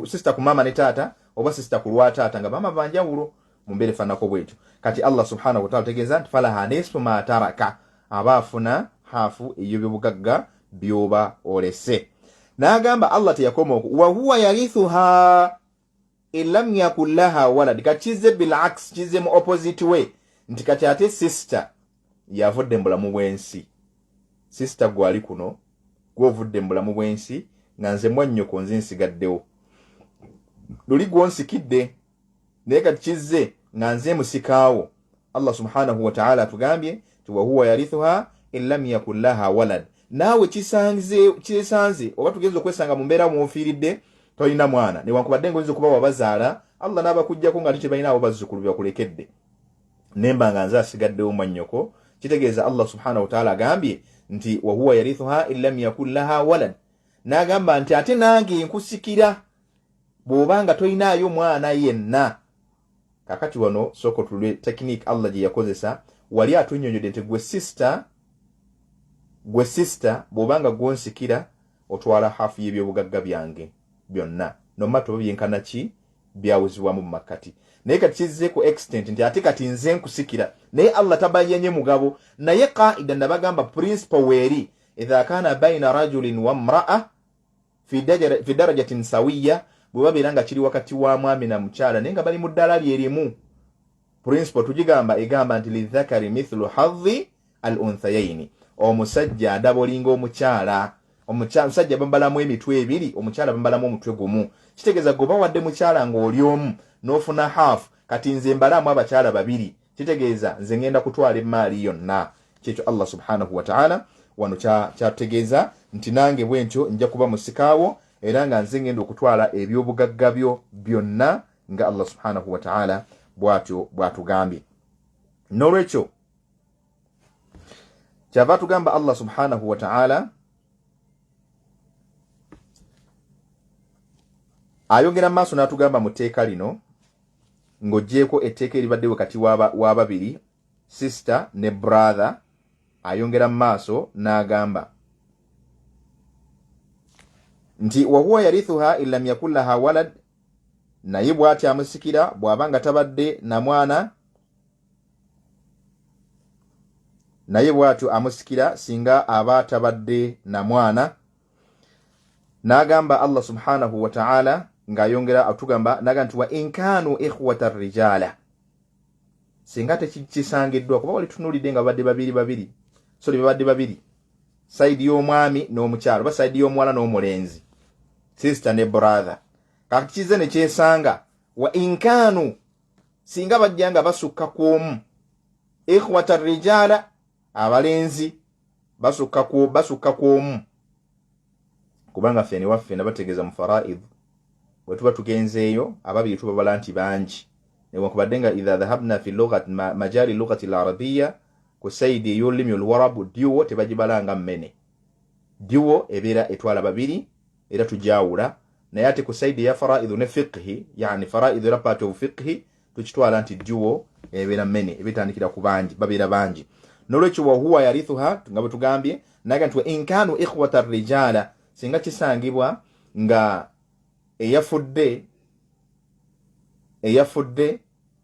sisita ku maama ne taata, oba sisita ku lwa taata nga maama banjawulo, mu mbeera efaanako bwetyo. Kati Allah subhanahu wataala tegeeza nti falaha nisfu ma taraka, aba afuna haafu ey'ebyobugagga by'oba olese. N'agamba Allah teyakoma okwo, wahuwa yarithuha in lam yakun laha walad. Kati kize bilaks, kize mu opposite way, nti kati ate sister yavudde mu bulamu bw'ensi, sister gwali kuno gwovudde mu bulamu bw'ensi, nga nze mwannyoko nze nsigaddewo, luli gwonsikidde, naye kati kizze nga nze musikaawo. Allah subhanahu wataala atugambye nti wahuwa yarithuha in lam yakun laha walad. Naawe kisanze oba tugenza okwesanga mu mbeera mwofiiridde tolina mwana, newankubadde nga oyinza okuba wabazaala, Allah n'abakuggyako nga ate tebalina abo bazzukulu byakulekedde, nemba nga nze asigaddewo mwannyoko, kitegeeza Allah subhanahu wataala agambye nti wahuwa yarithuha in lam yakun laha walad. N'agamba nti ate nange nkusikira. Bw'obanga tolinaayo mwana yenna, kakati wano sooka otulwe technique Allah gye yakozesa. Wali atunnyonnyodde nti gwe sister, gwe sister, bw'obanga gwonsikira otwala hafu y'ebyobugagga byange byonna, nomata oba byenkana ki, byawuzibwamu mu makkati. Naye kati kizze ku extent nti ate kati nze nkusikira, naye Allah tabayenye mugabo. Naye qaida nabagamba principle weeri, idha kana baina rajulin wa mraa fi darajatin sawiya, bwe babeera nga kiri wakati wa mwami na mukyala naye nga bali mu ddala lyerimu, principle tugigamba egamba nti lidhakari mithlu hadhi al unthayaini, omusajja adabolinga omukyala. Omusajja bambalamu emitwe ebiri, omukyala bambalamu omutwe gumu. Kitegeeza gwe bawadde mukyala ng'oli omu n'ofuna half, kati nze mbalamu abakyala babiri, kitegeeza nze ngenda kutwala emaali yonna. Kyekyo Allah subhanahu wataala wano kyatutegeeza nti nange bwe ntyo nja kuba musikaawo, era nga nze ngenda okutwala ebyobugagga byo byonna, nga Allah subhanahu wataala bwatyo bwatugambye. N'olwekyo kyava tugamba Allah subhanahu wataala ayongera mu maaso n'atugamba mu tteeka lino, ng'oggyeeko etteeka eribadde wakati w'ababiri, sister ne brother, ayongera mu maaso n'agamba nti wahuwa yarithuha in lam yakun laha walad, naye bw'ati amusikira bw'aba nga tabadde na mwana, naye bw'atyo amusikira singa aba tabadde na mwana. N'agamba Allah subhanahu wa ta'ala ng'ayongera atugamba n'agamba nti wa in kanu ikhwata rijala, singa tekisangiddwa, kuba wali tunuulidde nga babadde babiri babiri, sorry, babadde babiri, sayidi y'omwami n'omukyala oba sayidi y'omuwala n'omulenzi, sister ne brother. Kakati kize ne kyesanga wa in kanu, singa bajja nga basukka ku omu, ikhwata rijala, abalenzi basukka ku omu, kubanga ffe ne waffe nabategeeza mu faraid bwe tuba tugenzeeyo ababiri tubabala nti bangi, newankubadde nga idha dhahabna fi lughat majali lughati larabiya, ku saidi ey'olulimi oluwarabu duo tebagibala nga mmene, duo ebeera etwala babiri era tujawula. Naye ate ku saidi eya faraidhu ne fiqhi, yani faraidhu era part of fiqhi, tukitwala nti duo ebeera mmene, eba etandikira ku bangi, babeera bangi. Nolwekyo wahuwa yarithuha, nga bwe tugambye naga nti wa in kanu ikhwata rijala, singa kisangibwa nga eyafudde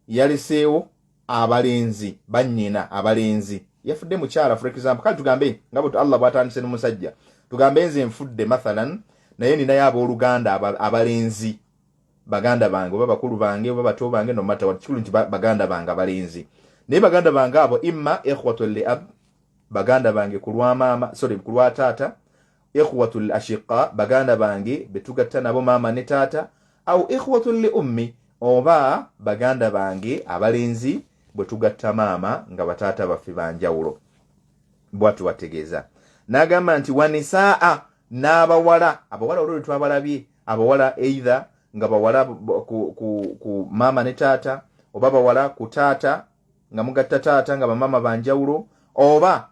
yaleseewo abalenzi bannyina, abalenzi, yafudde mukyala for example, kale tugambe nga bwe Allah bw'atandise n'omusajja, tugambe nze nfudde mathalan, naye ninayo abooluganda abalenzi, baganda bange oba bakulu bange oba bato bange, no matter what, kikulu nti baganda bange abalenzi. Naye baganda bange abo imma ikhwatul li ab, baganda bange ku lwa maama, sorry, ku lwa taata, ikhwatul ashiqa, baganda bange betugatta nabo maama ne taata, au ikhwatul li ummi, oba baganda bange abalenzi bwe tugatta maama nga bataata baffe banjawulo. Bw'atyo wategeeza n'agamba nti wanisaa, n'abawala, abawala olwo lwe twabalabye, abawala either nga bawala ku maama ne taata, oba bawala ku taata nga mugatta taata nga bamaama banjawulo, oba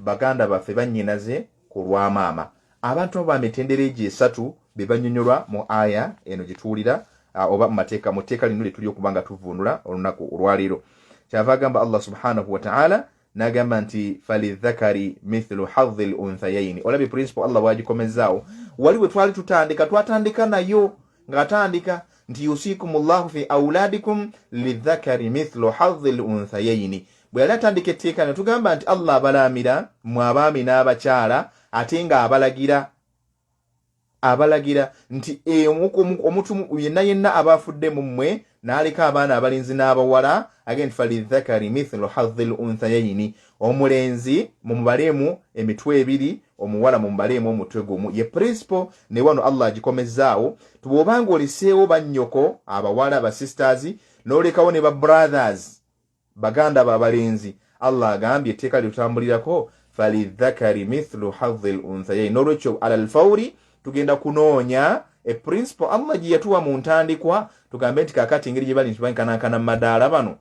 baganda baffe bannyinaze ku lwa maama. Abantu abo ba mitendera egyo esatu be bannyonnyolwa mu aya eno gye tuwulira, oba mu mateeka, mu tteeka lino lye tuli okuba nga tuvvuunula olunaku olwaleero. Kyava agamba Allah subhanahu wa ta'ala n'agamba nti falidhakari mithlu hadhi l unthayaini. Olabye principle Allah bw'agikomezaawo. Wali bwe twali tutandika, twatandika nayo ng'atandika nti yusikum llahu fi auladikum lidhakari mithlu hadhi l unthayaini. Bwe yali atandika etteeka ne tugamba nti Allah abalaamira mwe abaami n'abakyala, ate nga abalagira nti omuntu yenna yenna aba afudde mu mmwe n'aleka abaana abalenzi n'abawala, agenda nti falidhakari mithlu hadhi l unthayaini, omulenzi mumubaleemu emitwe ebiri, omuwala mumubaleemu omutwe gumu. Ye principle ne wano Allah agikomezaawo. Bw'obanga oleseewo bannyoko abawala, ba sisters, n'olekawo ne ba brothers, baganda babalenzi, Allah agambye etteeka lyetutambulirako falidhakari mithlu hadhi l unthayain. N'olwekyo ala lfauri tugenda kunoonya e principle Allah gye yatuwa mu ntandikwa, tugambe nti kakati engeri gye bali nti bankanankana mu madaala bano,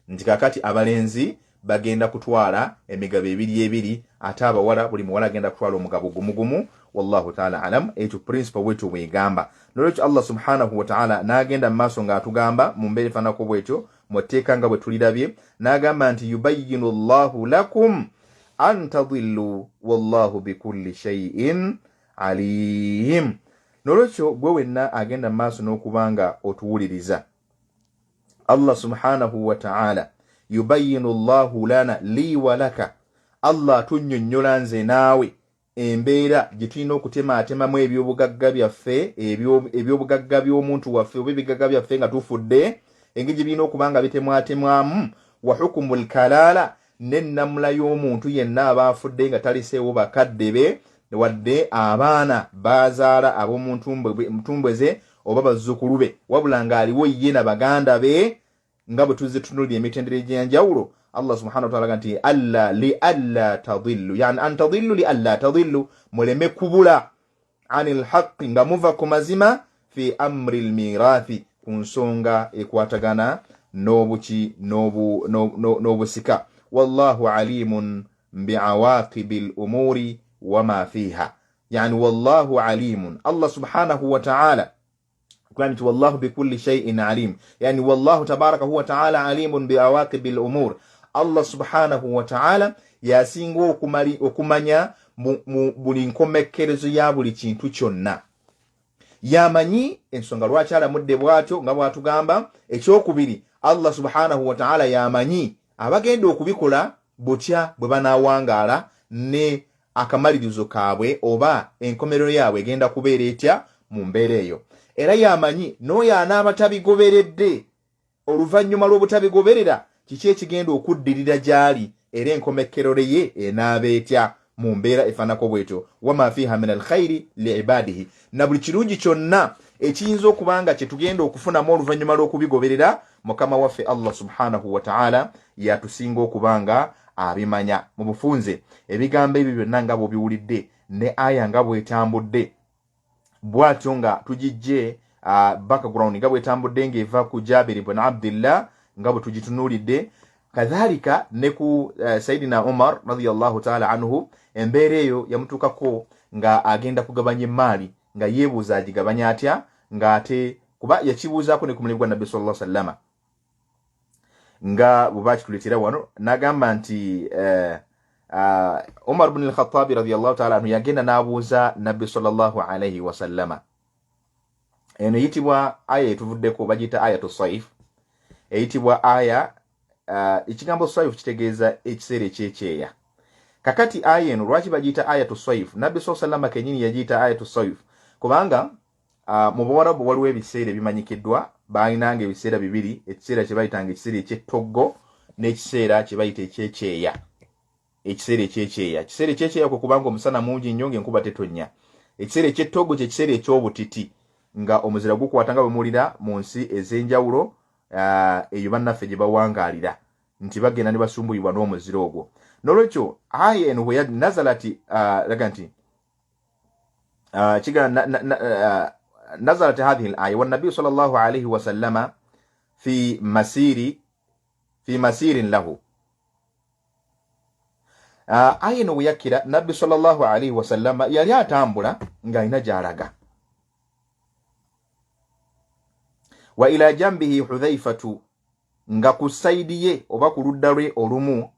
nti kakati abalenzi bagenda kutwala emigabo ebiri ebiri, ate abawala buli muwala agenda kutwala omugabo gumu gumu. Wallahu taala alam. Ekyo principle bwetyo bwegamba. Nolwekyo Allah subhanahu wataala n'agenda mu maaso ng'atugamba mu mbeera efaanako bwetyo mu tteeka nga bwe tulirabye, n'agamba nti yubayinu llahu lakum an tadillu wallahu bikulli shaiin alim. Nolwekyo gwe wenna agenda mu maaso n'okuba nga otuwuliriza, Allah subhanahu wataala yubayinu llahu lana li walaka, Allah atunnyonnyola nze naawe embeera gye tulina okutemaatemamu ebyobugagga byaffe, ebyobugagga by'omuntu waffe oba ebigagga byaffe nga tufudde, engeri gye birina okuba nga bitemwatemwamu. Wa hukumu lkalaala, n'ennamula y'omuntu yenna aba afudde nga taliseewo bakadde be wadde abaana bazaala ab'omuntumbwe ze oba bazzukulu be, wabula ng'aliwo ye na baganda be, nga bwe tuzze tutunulira emitendera egy'enjawulo. Allah subhanahu wa ta'ala nti alla li alla tadillu, yani an tadillu li alla tadillu, muleme kubula anil haqqi, nga muva ku mazima, fi amri lmirathi, ku nsonga ekwatagana n'obuki n'obusika. Wallahu alimun biawaqibi lumuri wama fiha, yani wallahu alimun, Allah subhanahu wa ta'ala nti wallahu bikulli shaiin alim, yani wallahu tabaraka huwa taala alimun biawaqibi lumur. Allah subhanahu wa taala yasinga okumanya mu buli nkomekkerezo ya buli kintu kyonna. Yamanyi ensonga lwaki alamudde bw'atyo nga bw'atugamba. Ekyokubiri, Allah subhanahu wataala yamanyi abagenda okubikola butya bwe banaawangaala ne akamalirizo kaabwe oba enkomerero yaabwe egenda kubeera etya mu mbeera eyo. Era yamanyi n'oyo anaaba tabigoberedde, oluvannyuma lw'obutabigoberera kiki ekigenda okuddirira gy'ali, era enkomekkerero ye enaaba etya mu mbeera efaanako bwetyo. Wama fiha min alkhairi liibadihi, na buli kirungi kyonna ekiyinza okuba nga kyetugenda okufunamu oluvannyuma lw'okubigoberera, Mukama waffe Allah subhanahu wataala yatusinga okuba nga abimanya. Mu bufunze ebigambo ebyo byonna nga bw'obiwulidde ne aya nga bwetambudde bwatyo nga tugijje background nga bwetambudde ng'eva ku Jabiri bun Abdillah nga bwe tugitunuulidde, kadhalika ne ku Sayidina Umar radiallahu taala anhu, embeera eyo yamutuukako nga agenda kugabanya emaali, nga yeebuuza agigabanya atya, ng'ate kuba yakibuuzaako ne ku mulimu gwa Nabbi sallallahu sallama nga bwe bakituleetera wano. N'agamba nti Umar bun Alkhatabi radiallahu taala anhu yagenda n'abuuza Nabbi sallallahu alaihi wasallama. Eno eyitibwa aya etuvuddeko bagiyita ayatu saif, eyitibwa aya ekigambo saif kitegeeza ekiseera ekyekyeya. Kakati aya eno lwaki bagiyita ayatu saif? Nabbi saa sallama kenyini yagiyita ayatu saif kubanga mu Buwarabu waliwo ebiseera ebimanyikiddwa. Baalinanga ebiseera bibiri, ekiseera kye bayitanga ekiseera ekyettoggo n'ekiseera kye bayita ekyekyeya. Ekiseera ekyekyeya, ekiseera ekyekyeya kwe kubanga omusana mungi nnyo ng'enkuba tetonnya. Ekiseera ekyettogo kye kiseera eky'obutiti nga omuzira gukwata, nga bwe muwulira mu nsi ez'enjawulo eyo bannaffe gye bawangaalira nti bagenda ne basumbuyibwa n'omuzira ogwo. N'olwekyo aya eno bwe nazalati laga nti nazalat hadhihi al-aya wannabiyu sallallahu alayhi wasallama fi masiri fi masirin lahu. Aya eno bwe yakkira, Nabbi sallallahu alaihi wasallama yali atambula ng'alina gy'alaga. Wa ila jambihi Hudhaifatu, nga ku sayidi ye oba ku ludda lwe olumu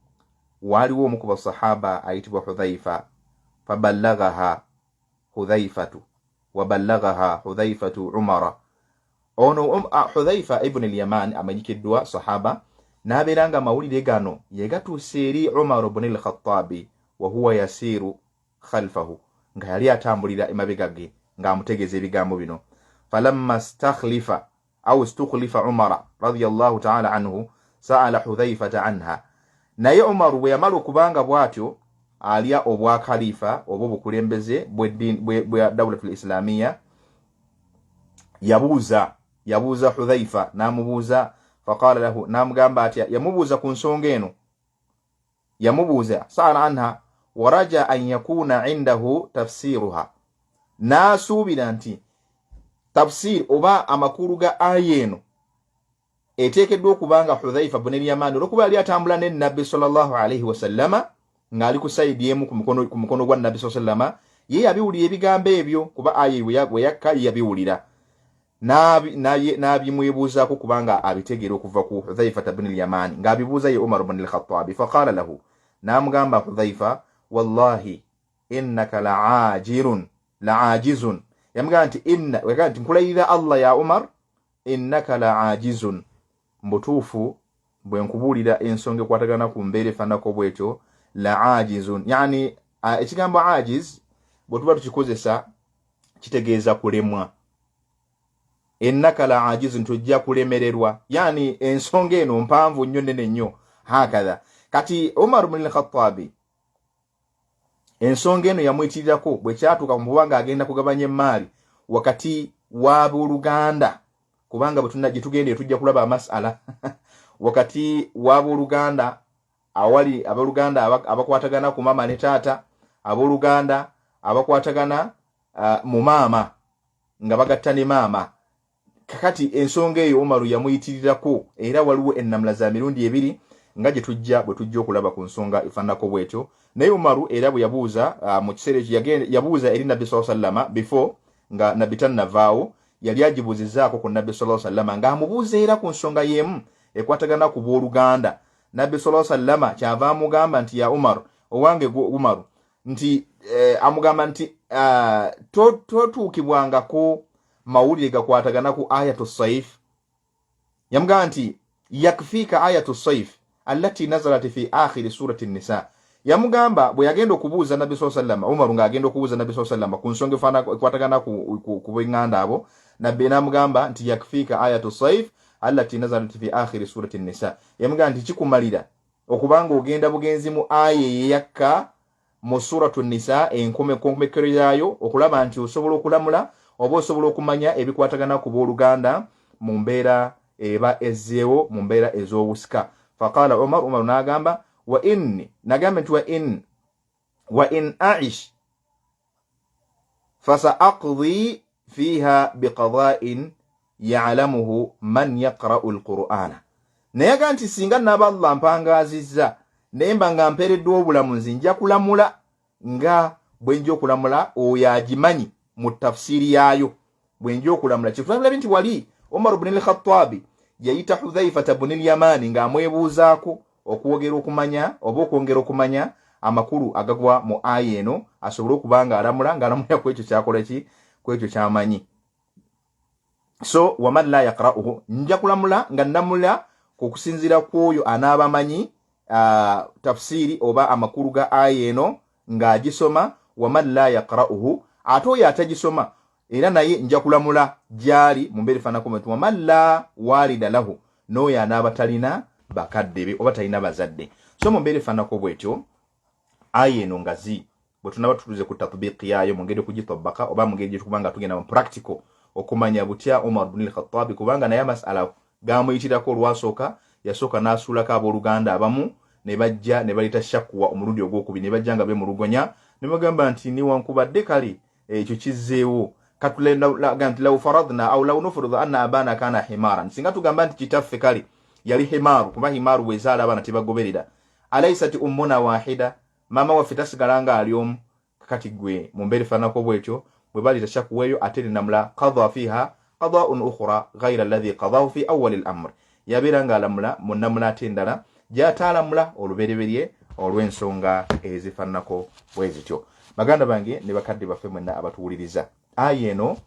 waaliwo omu ku basahaba ayitibwa Hudhaifa. Faballagaha Hudhaifatu, waballagaha Hudhaifatu Umara. Ono Hudhaifa ibuni Lyaman amanyikiddwa sahaba, n'abeera nga amawulire gano yegatuusa eri Umar buni Lkhatabi, wahuwa yasiiru khalfahu, nga yali atambulira emabega ge ng'amutegeeza ebigambo bino. Falamma stakhlifa au stukhlifa Umara radiallahu taala anhu saala Hudhaifata anha. Naye Umaru bwe yamala okubanga bw'atyo alya obwakhalifa oba obukulembeze bwa dawulatul islamiya, yabuuza Hudhaifa, n'amubuuza. Faqala lahu, n'amugamba atya? Yamubuuza ku nsonga eno, yamubuuza saala anha waraja an yakuna indahu tafsiruha, n'asuubira nti tafsir oba amakulu ga aya eno eteekeddwa okuba nga Hudhaifa bun Lyamani, olwokuba yali atambula ne Nabbi sallallahu alaihi wasallama ng'ali ku sayidi emu ku mukono gwa Nabbi saa sallama, Ye yabiwulira ebigambo ebyo, kuba aya bwe yakka ye yabiwulira n'abimwebuuzaako, kubanga abitegeera okuva ku Hudhaifata bni Lyamani, ng'abibuuza ye Umar bni Lkhatabi. Faqala lahu, n'amugamba Hudhaifa, wallahi innaka laajirun laajizun. Yamugamba nti inna, yagamba nti nkulayirira Allah ya Umar, innaka laajizun, mbutuufu bwe nkubuulira ensonga ekwatagana ku mbeera efaanako bwetyo. Laajizun, yani ekigambo ajiz bwe tuba tukikozesa kitegeeza kulemwa. Innaka la ajizu, nti ojja kulemererwa, yani ensonga eno mpanvu nnyo, nene nnyo, hakatha. Kati Umar bni Lkhatabi ensonga eno yamuyitirirako bwe kyatuuka mu nga agenda kugabanya emaali wakati w'abooluganda, kubanga bwe gye tugenda tujja kulaba amasala wakati w'abooluganda, awali abooluganda abakwatagana ku maama ne taata, abooluganda abakwatagana mu maama nga bagatta ne maama. Kakati ensonga eyo Omaru yamuyitirirako, era waliwo ennamula za mirundi ebiri nga gye tujja bwe tujja okulaba ku nsonga efaananako bwetyo. Naye Umaru era bwe yabuuza mu kiseera ekyo, yabuuza eri Nabbi saa sallama before nga Nabbi tannavaawo, yali agibuuzizaako ku Nabbi saa sallama ng'amubuuza era ku nsonga y'emu ekwatagana ku booluganda. Nabbi saa sallama kyava amugamba nti, ya Umar, owange Umaru, nti amugamba nti totuukibwangako mawulire gakwatagana ku ayatu saif. Yamugamba nti yakfiika ayatu saif allati nazalat fi akhiri surati nisa. Yamugamba bwe yagenda okubuuza Nabbi saa sallama, Umaru ng'agenda okubuuza Nabbi saa sallama ku nsonga ekwatagana ku bweŋŋanda abo, Nabbi n'amugamba nti yakfiika ayatu saif allati nazalat fi akhiri surati nisa. Yamugamba nti kikumalira okubanga ogenda bugenzi mu aya eyeyakka mu suratu nisa enkomekero yaayo, okulaba nti osobola okulamula oba osobola okumanya ebikwatagana ku booluganda mu mbeera eba ezzeewo, mu mbeera ez'obusika. Faqala Umar, Umar n'agamba, wa inni, nagamba nti wa in aish fasaaqdi fiha biqadain yalamuhu man yaqra'u lqur'ana. Naye aga nti singa naba Allah mpangaazizza naye mba nga mpeereddwa obulamu, nzi nja kulamula nga bwe nja okulamula oyo agimanyi mu tafsiiri yaayo bwe nja okulamula. Kyetulabulabi nti wali Umar buni Lkhatabi yayita Hudhaifata buni Lyamani ng'amwebuuzaako okwogera okumanya oba okwongera okumanya amakulu agagwa mu aya eno, asobole okuba nga alamula ng'alamulira ku ekyo kyakola ki, ku ekyo kyamanyi. So waman la yaqra'uhu, nja kulamula nga namula okusinziira ku oyo anaaba amanyi tafsiiri oba amakulu ga aya eno ng'agisoma. Waman la yaqra'uhu, ate oyo atagisoma era naye nja kulamula gyali mu mbeera efaanako nti waman la walida lahu, n'oyo anaaba talina bakadde be oba talina bazadde. So mu mbeera efaanako bwetyo, aya eno ngazi bwe tunaba tutuze ku tatbiqi yaayo mu ngeri okugitabaka oba mu ngeri gyetukuba nga tugenda mu practical okumanya butya Umar bni Lkhatabi, kubanga naye amasala gamuyitirako olwasooka, yasooka n'asuulako abooluganda abamu ne bajja ne baleeta shakuwa omulundi ogwokubiri, ne bajja nga beemulugonya ne bagamba nti niwankubadde kale ekyo kizzeewo, katulaga nti law faradna au law nufridu anna abana kana himaran, singa tugamba nti kitaffe kale yali himaaru, kuba himaaru bwezaala abaana tebagoberera, alaisati ummuna wahida, maama waffe tasigala nga ali omu? Kakati gwe mu mbeera efaananako bwetyo bwe baleeta shakuweeyo, ate nenamula qada fiha qadaun ukhra ghaira alladhi qadahu fi awali l amr, yabeera ng'alamula mu nnamula ate endala gy'ataalamula olubereberye olw'ensonga ezifaananako bwe zityo. Baganda bange ne bakadde baffe mwenna abatuwuliriza, aya eno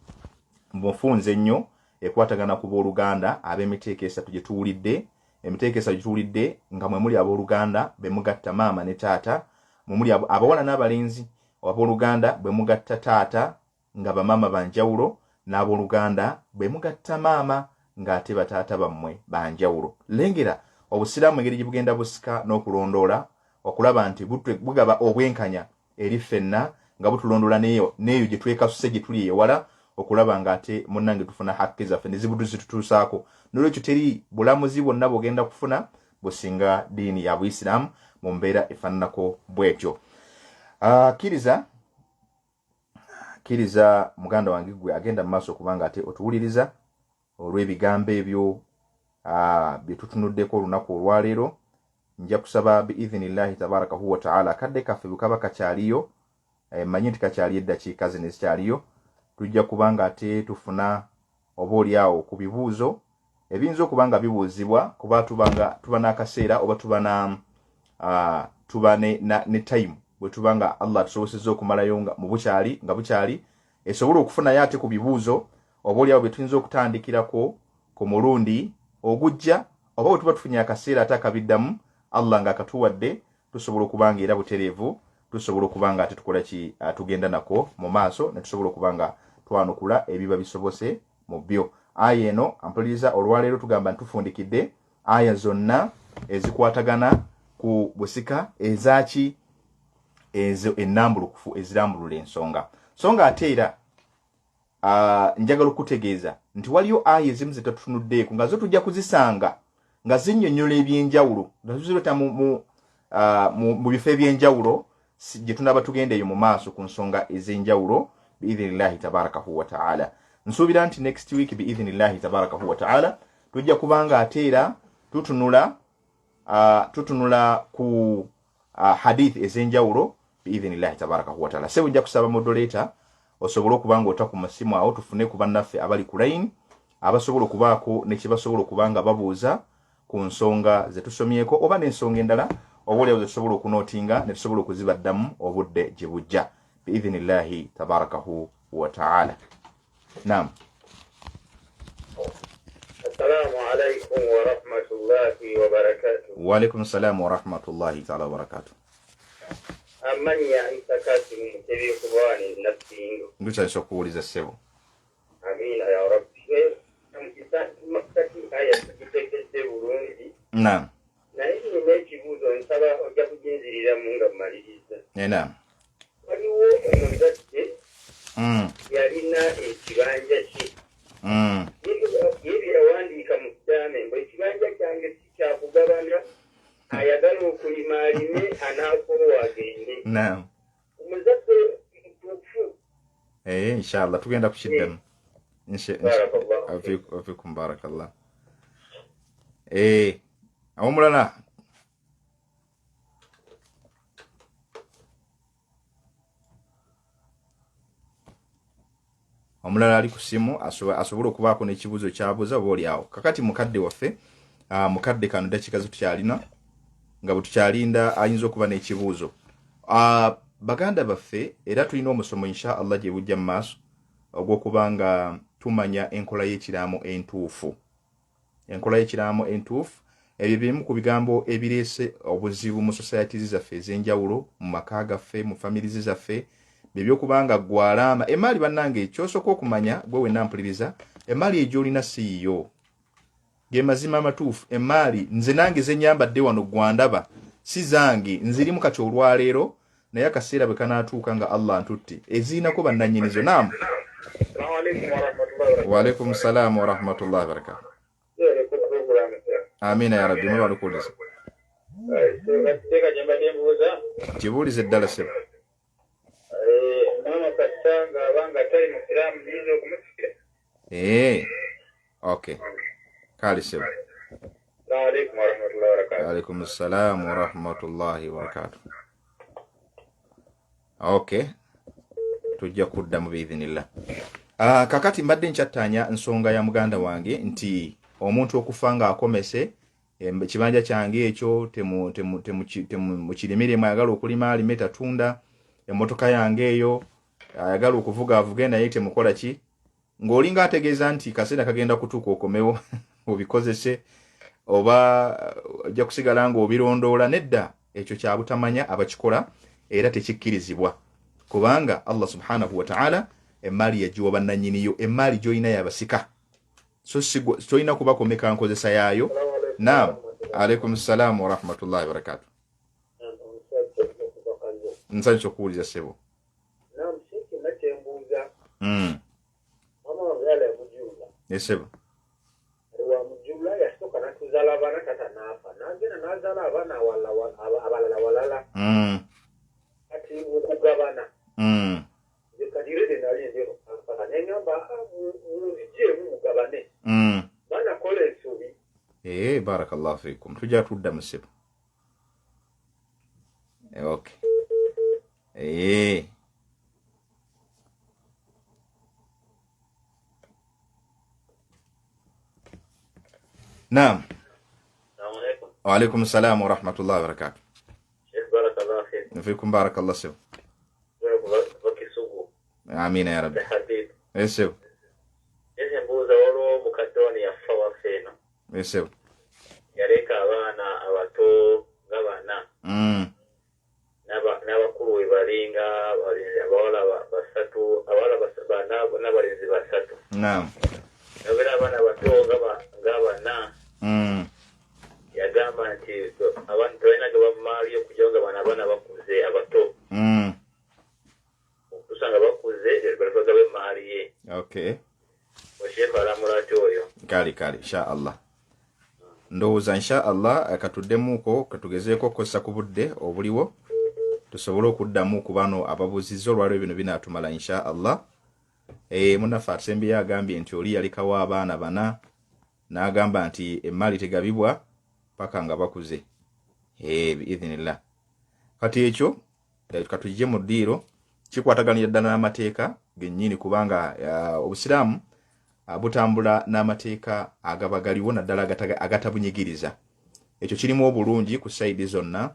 mufunze nnyo ekwatagana ku booluganda ab'emiteeko esatu gye tuwulidde, emiteeko esatu gye tuwulidde nga mwe muli abooluganda be mugatta maama ne taata, mwe muli abawala n'abalenzi, abooluganda bwe mugatta taata nga bamaama banjawulo, n'abooluganda bwe mugatta maama ng'ate bataata bammwe banjawulo. Lengera obusiraamu engeri gye bugenda busika n'okulondoola okulaba nti bugaba obwenkanya eri ffenna, nga butulondoola neyo neeyo gye twekasuse gye tuli ewala, okulaba ng'ate munnange tufuna hakki zaffe ne zitutuusaako. Nolwekyo teri bulamuzi bwonna bwogenda kufuna businga ddiini ya Buyisiraamu mu mbeera efaananako bwetyo. Kkiriza, kkiriza muganda wange gwe agenda mu maaso okubanga ate otuwuliriza olw'ebigambo ebyo bye tutunuddeko olunaku olwaleero. Nja kusaba biidhinillahi tabarakahu wataala akadde kaffe bwe kaba kakyaliyo. Mmanyi nti kakyali eddakiika zino ezikyaliyo, tujja kuba nga ate tufuna oba oli awo ku bibuuzo ebiyinza okuba nga bibuuzibwa, kuba tuba tuba n'akaseera oba tuba na tuba ne time bwe tuba nga Allah atusobosezza okumalayo nga mu bukyali nga bukyali, esobola okufunayo ate ku bibuuzo oba oli awo bye tuyinza okutandikirako ku mulundi ogujja, oba bwe tuba tufunye akaseera ate akabiddamu Allah ng'akatuwadde, tusobola okuba nga era butereevu tusobola okuba nga ate tukola ki, tugenda nako mu maaso ne tusobola okuba nga twanukula ebiba bisobose mu byo. Aya eno ampuliriza olwaleero tugamba nti tufundikidde aya zonna ezikwatagana ku busika ezaaki ezo ennambulukufu ezirambulula ensonga. So nga ate era njagala okutegeeza nti waliyo aya ezimu ze tatutunuddeeko nga zo tujja kuzisanga nga zinnyonnyola ebyenjawulo, nga tuzireta mu bifo ebyenjawulo gye tunaaba tugenda eyo mu maaso ku nsonga ez'enjawulo biidhinillahi tabarakahu wataala. Nsuubira nti next week biidhinillahi tabarakahu wataala tujja kubanga ate era tutunula ku hadith ez'enjawulo biidhinillahi tabarakahu wataala. Sebo, nja kusaba moderator osobole okuba nga ota ku masimu awo tufune ku bannaffe abali ku line abasobola okubaako ne kye basobola okuba nga babuuza ku nsonga ze tusomyeko oba n'ensonga endala oba oliawo ze tusobola okunootinga ne tusobola okuzibaddamu obudde gye bujja biidhinillahi tabarakahu wataala. Naam.
Assalamu alaikum warahmatullahi wabarakatuh.
Waalaikum salaamu warahmatullahi taala wabarakatuh.
Amannya Isa Kasimu Mutebi okuva wano e Nabbingo.
Ndukyalisa okuwuliza, ssebo.
Amiina ya rabbi. Kati aya tugitegedde bulungi.
Naam.
Naye nina ekibuuzo, nsaba ojja kuginziriramu nga mmaliriza.
Naam.
Waliwo omuzadde yalina ekibanja kye. Ye bye yawandiika mu ddaame mbu ekibanja kyange si kyakugabana, ayagala okulima alime, anaakoowa agende.
Naam.
Omuzadde mutuufu?
Eh, inshallah tugenda kukiddamu.
Barakallahu.
Wafikum barakallah. Eh, omulala omulala ali ku simu asobola okubaako n'ekibuuzo kyabuuza oba oli awo. Kakati mukadde waffe, mukadde kano dakiika zetukyalina nga bwe tukyalinda ayinza okuba n'ekibuuzo. Baganda baffe, era tulina omusomo insha Allah gye bujja mu maaso ogw'okuba nga tumanya enkola y'ekiraamo entuufu. Enkola y'ekiraamo entuufu, ebyo bimu ku bigambo ebireese obuzibu mu societies zaffe ez'enjawulo, mu maka gaffe, mu families zaffe, byebyokuba nga gwalaama emaali. Bannange, kyosooka okumanya gwe wenna mpuliriza, emaali egyolina si yiyo. Ge mazima amatuufu. Emaali nze nange zenyambadde wano gwandaba si zange, nzirimu kati olwaleero, naye akaseera bwe kanaatuuka nga Allah ntutte, ezirinako bannannyinizo. Naamu.
Assalamu alaikum warahmatullahi wabarakatuh.
Waalaikum salaamu warahmatullahi wabarakatu.
Yeereko program sir.
Amiina ya rabbi, mwebale okuwuliza.
Teeka gye mbadde mbuuza.
Kibuulize ddala, ssebo.
Maama kasita ng'aba nga tali musiraamu, nyinza okumusikira?
Ee, okay, kale ssebo.
Assalamu alaikum warahmatullahi wabarakatuh.
Alaikum salaamu warahmatullahi wabarakatu. Okay, tujja kuddamu biidhinillah. Kakati mbadde nkyattaanya nsonga ya muganda wange nti omuntu okufa ng'akomese ekibanja kyange ekyo temukirimire, mwayagala okulima alime, tatunda, emmotoka yange eyo ayagala okuvuga avuge, naye temukola ki, ng'olinga ategeeza nti kaseera kagenda kutuuka okomewo obikozese oba ojja kusigala ng'obirondoola. Nedda, ekyo kyabutamanya abakikola, era tekikkirizibwa, kubanga Allah subhanahu wataala emaali yagiwa bannannyiniyo. Emaali gy'olina yabasika, so tolina kubakomeka nkozesa yaayo. Naam, alaikum salaamu warahmatullahi wabarakatu. Nsanyusa okuwuliza, ssebo.
Naam, sheikh, nakyembuuza. Mama wange yala yamujulula.
Esebo.
Wamujulula yasooka natuzaala abaana, tata n'afa, n'agenda n'azaala abaana abalala walala. Kati mukugabana, nze kati rede nali ndi eno Kampala, neŋŋamba, "Munzigyemu mugabane." Banakola ensobi?
Eh, barakallahu fikum, tujja tudda mu, ssebo. Okay. Eh. Naam. Waalaikum salaam warahmatullahi wabarakatu. Fikum barakallah sebo. Amina ya rabbi. Esebo.
Mbuuza, waliwo mukadde wano yafa waffe eno.
Esebo.
Yaleka abaana abato nga bana, n'abakulu we bali nga abawala basatu, abawala bana n'abalenzi basatu.
Naam.
Nabeera abaana bato nga bana. Yagamba nti abantu tebalina gaba maali okujjawo nga bano abaana bakuze abato. Okutuusa nga bakuze batwagabe emaali ye.
Okay.
Osheekh alamula ati oyo?
Kale kale, insha Allah. Ndowooza insha Allah katuddemuuko, katugezeeko okukozesa ku budde obuliwo tusobole okuddamu ku bano ababuuzizza olwaliwo. Bino binaatumala insha Allah. Munnaffe asembyeyo agambye nti oli yalekawo abaana bana n'agamba nti emaali tegabibwa paka nga bakuze, biidhinillah. Kati ekyo katujje mu ddiiro, kikwataganira ddala n'amateeka gennyini, kubanga obusiraamu butambula n'amateeka agaba galiwo, naddala agatabunyigiriza. Ekyo kirimu obulungi ku side zonna.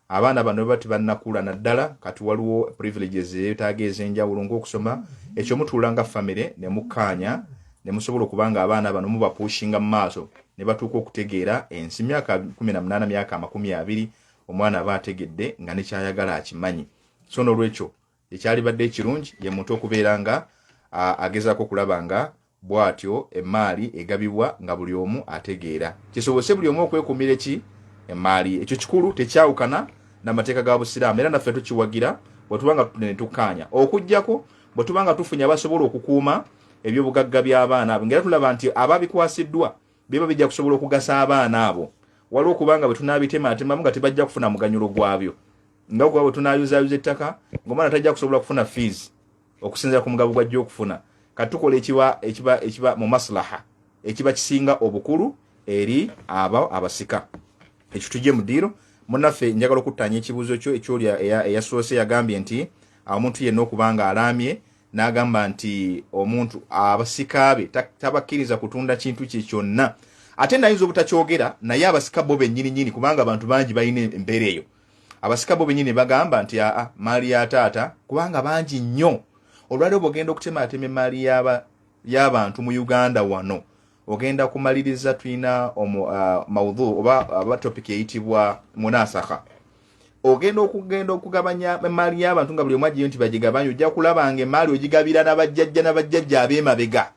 Abaana bano baba tebannakula, naddala kati waliwo privileges ezeetaaga ez'enjawulo ng'okusoma. Ekyo mutuula nga famire ne mukkaanya ne musobola okuba nga abaana bano mubapushinga mu maaso ne batuuka okutegeera ensi. Myaka 18, myaka 20, omwana aba ategedde nga nekyayagala akimanyi. So n'olwekyo ekyalibadde ekirungi ye muntu okubeera nga agezaako okulaba nga bw'atyo emaali egabibwa nga buli omu ategeera, kisobose buli omu okwekuumira eki emaali. Ekyo kikulu, tekyawukana n'amateeka ga busiraamu, era naffe tukiwagira bwe tuba nga ne tukkaanya, okugjako bwe tuba nga tufunye abasobola okukuuma ebyobugagga by'abaana abo, ngaera tulaba nti ababikwasiddwa biba bijja kusobola okugasa abaana abo. Waliwo okubanga bwe tunaabitematemamu nga tebajja kufuna muganyulo gwabyo, nga okuba bwe tunaayuzaayuza ettaka ng'omwana tajja kusobola kufuna fees okusinziira ku mugabo gwajja okufuna. Kati tukola ekiba ekiba ekiba mu maslaha, ekiba kisinga obukulu eri abo abasika. Ekyo tujje mu ddiiro. Munnaffe, njagala okuttaanya ekibuuzo kyo ekyoli eyasoose. Yagambye nti omuntu yenna okuba nga alaamye n'agamba nti omuntu abasika be tabakkiriza kutunda kintu kye kyonna, ate nayinza obutakyogera, naye abasika bo bennyini nyini, kubanga abantu bangi balina embeera eyo, abasika bo bennyini bagamba nti aa, maali ya taata, kubanga bangi nnyo. Olwaliro bwogenda okutematema emaali y'abantu mu Uganda wano, ogenda kumaliriza tulina maudhu oba topic eyitibwa munasakha. Ogenda okugenda okugabanya emaali y'abantu nga buli omu agiyo nti bagigabanye, ojja kulaba nga emaali ogigabira n'abajjajja n'abajjajja ab'emabega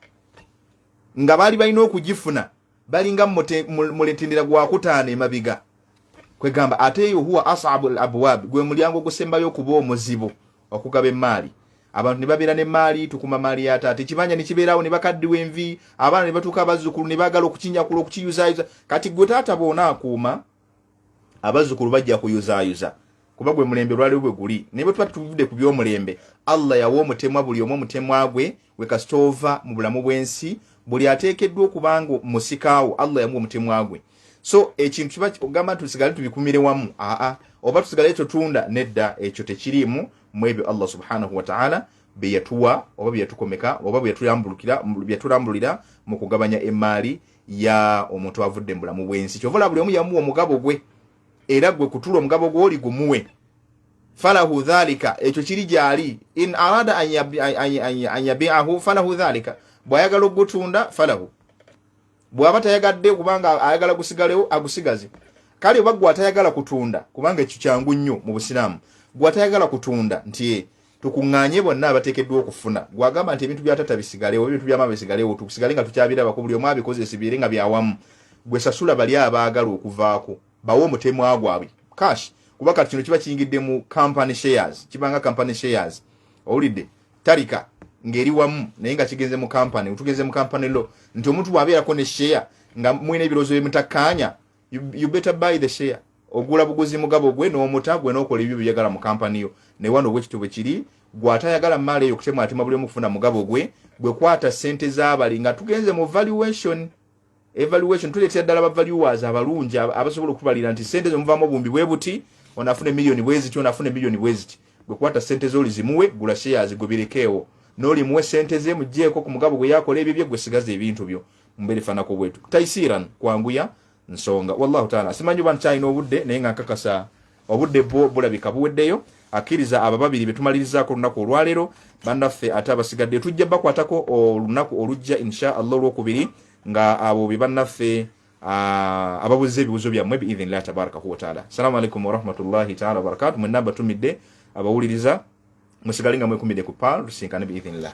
nga baali balina okugifuna balinga muletendera gwakutaano emabega. Kwegamba ate eyo huwa asabu al abwab, gwe mulyango ogusembayo okuba omuzibu okugaba emaali. Abantu ne babeera n'emaali, tukuma maali ya taata, ekibanja ne kibeerawo, ne bakaddiwa envi, abaana ne batuuka, abazzukulu ne baagala okukinyakula, okukiyuzaayuza. Kati gwe taata bw'onaakuuma, abazzukulu bajja kuyuzaayuza, kuba gwe mulembe lwaliwo bwe guli. Naye bwe tuba tuvudde ku by'omulembe, Allah yawa omutemwa buli omu omutemwa gwe. We kasita ova mu bulamu bw'ensi, buli ateekeddwa okuba nga musikaawo, Allah yamuwa omutemwa gwe. So ekintu kiba ogamba nti tusigale tubikumire wamu, aa, oba tusigale totunda, nedda, ekyo tekiriimu mu ebyo Allah subhanahu wataala bye yatuwa oba bye yatukomeka oba bye yatulambulira mu kugabanya emaali ya omuntu avudde mu bulamu bw'ensi. Kyova olaba buli omu yamuwa omugabo gwe, era gwe kutula omugabo gwoli gumuwe. Falahu dhalika, ekyo kiri gyali. In arada an yabiahu falahu dhalika, bw'ayagala okugutunda falahu, bw'aba tayagadde kubanga ayagala gusigalewo, agusigaze. Kale oba gwe atayagala kutunda, kubanga ekyo kyangu nnyo mu busiraamu, gwe atayagala kutunda nti tukuŋŋaanye bonna abateekeddwa okufuna, gwagamba nti ebintu bya tata bisigalewo, ebintu bya maama bisigalewo, tusigale nga tukyabirabako, buli omu abikozesa bibeere nga byawamu, gwe sasula bali abaagala okuvaako, bawe omutemwa gwabwe cash. Kuba kati kino kiba kiyingidde mu company shares, kibanga company shares, owulidde, tarika ng'eri wamu naye nga kigenze mu company. Tugenze mu company law nti omuntu bw'abeerako ne share nga mulina ebirowoozo byemutakkaanya, you better buy the share. Ogula buguzi mugabo gwe n'omuta gwe n'okola ebyo byeyagala mu kampani yo. Naye wano bwekityo bwe kiri, gwe atayagala maali eyo kutemwatemwa buli omu kufuna mugabo gwe, gwe kwata ssente z'abali nga tugenze mu valuation, evaluation, tuleetera ddala ba valuers abalungi abasobola okutubalira nti ssente zo muvaamu obuwumbi bwe buti, ono afune miliyoni bwe ziti, ono afune miliyoni bwe ziti. Gwe kwata ssente z'oli zimuwe, gula shares, gwe birekeewo, n'oli muwe ssente ze, muggyeko ku mugabo gwe yakola ebyo bye, gwe sigaza ebintu byo. Mumbeera efaanako bwetu, taisiran, kwanguya nsonga. Wallahu taala, simanyi oba nkyalina obudde, naye nga nkakasa obudde bwo bulabika buweddeyo. Akkiriza abo babiri betumalirizaako olunaku olwaleero. Bannaffe ate abasigaddeyo tujja bakwatako olunaku olujja, insha Allah, olwokubiri, nga abo be bannaffe ababuuza ebibuuzo byammwe, biidhinillah tabarakahu wataala. Assalamu alaikum warahmatullahi taala wabarakatu. Mwenna mbatumidde abawuliriza, musigale nga mwekumidde ku Pearl, tusinkane biidhinillah.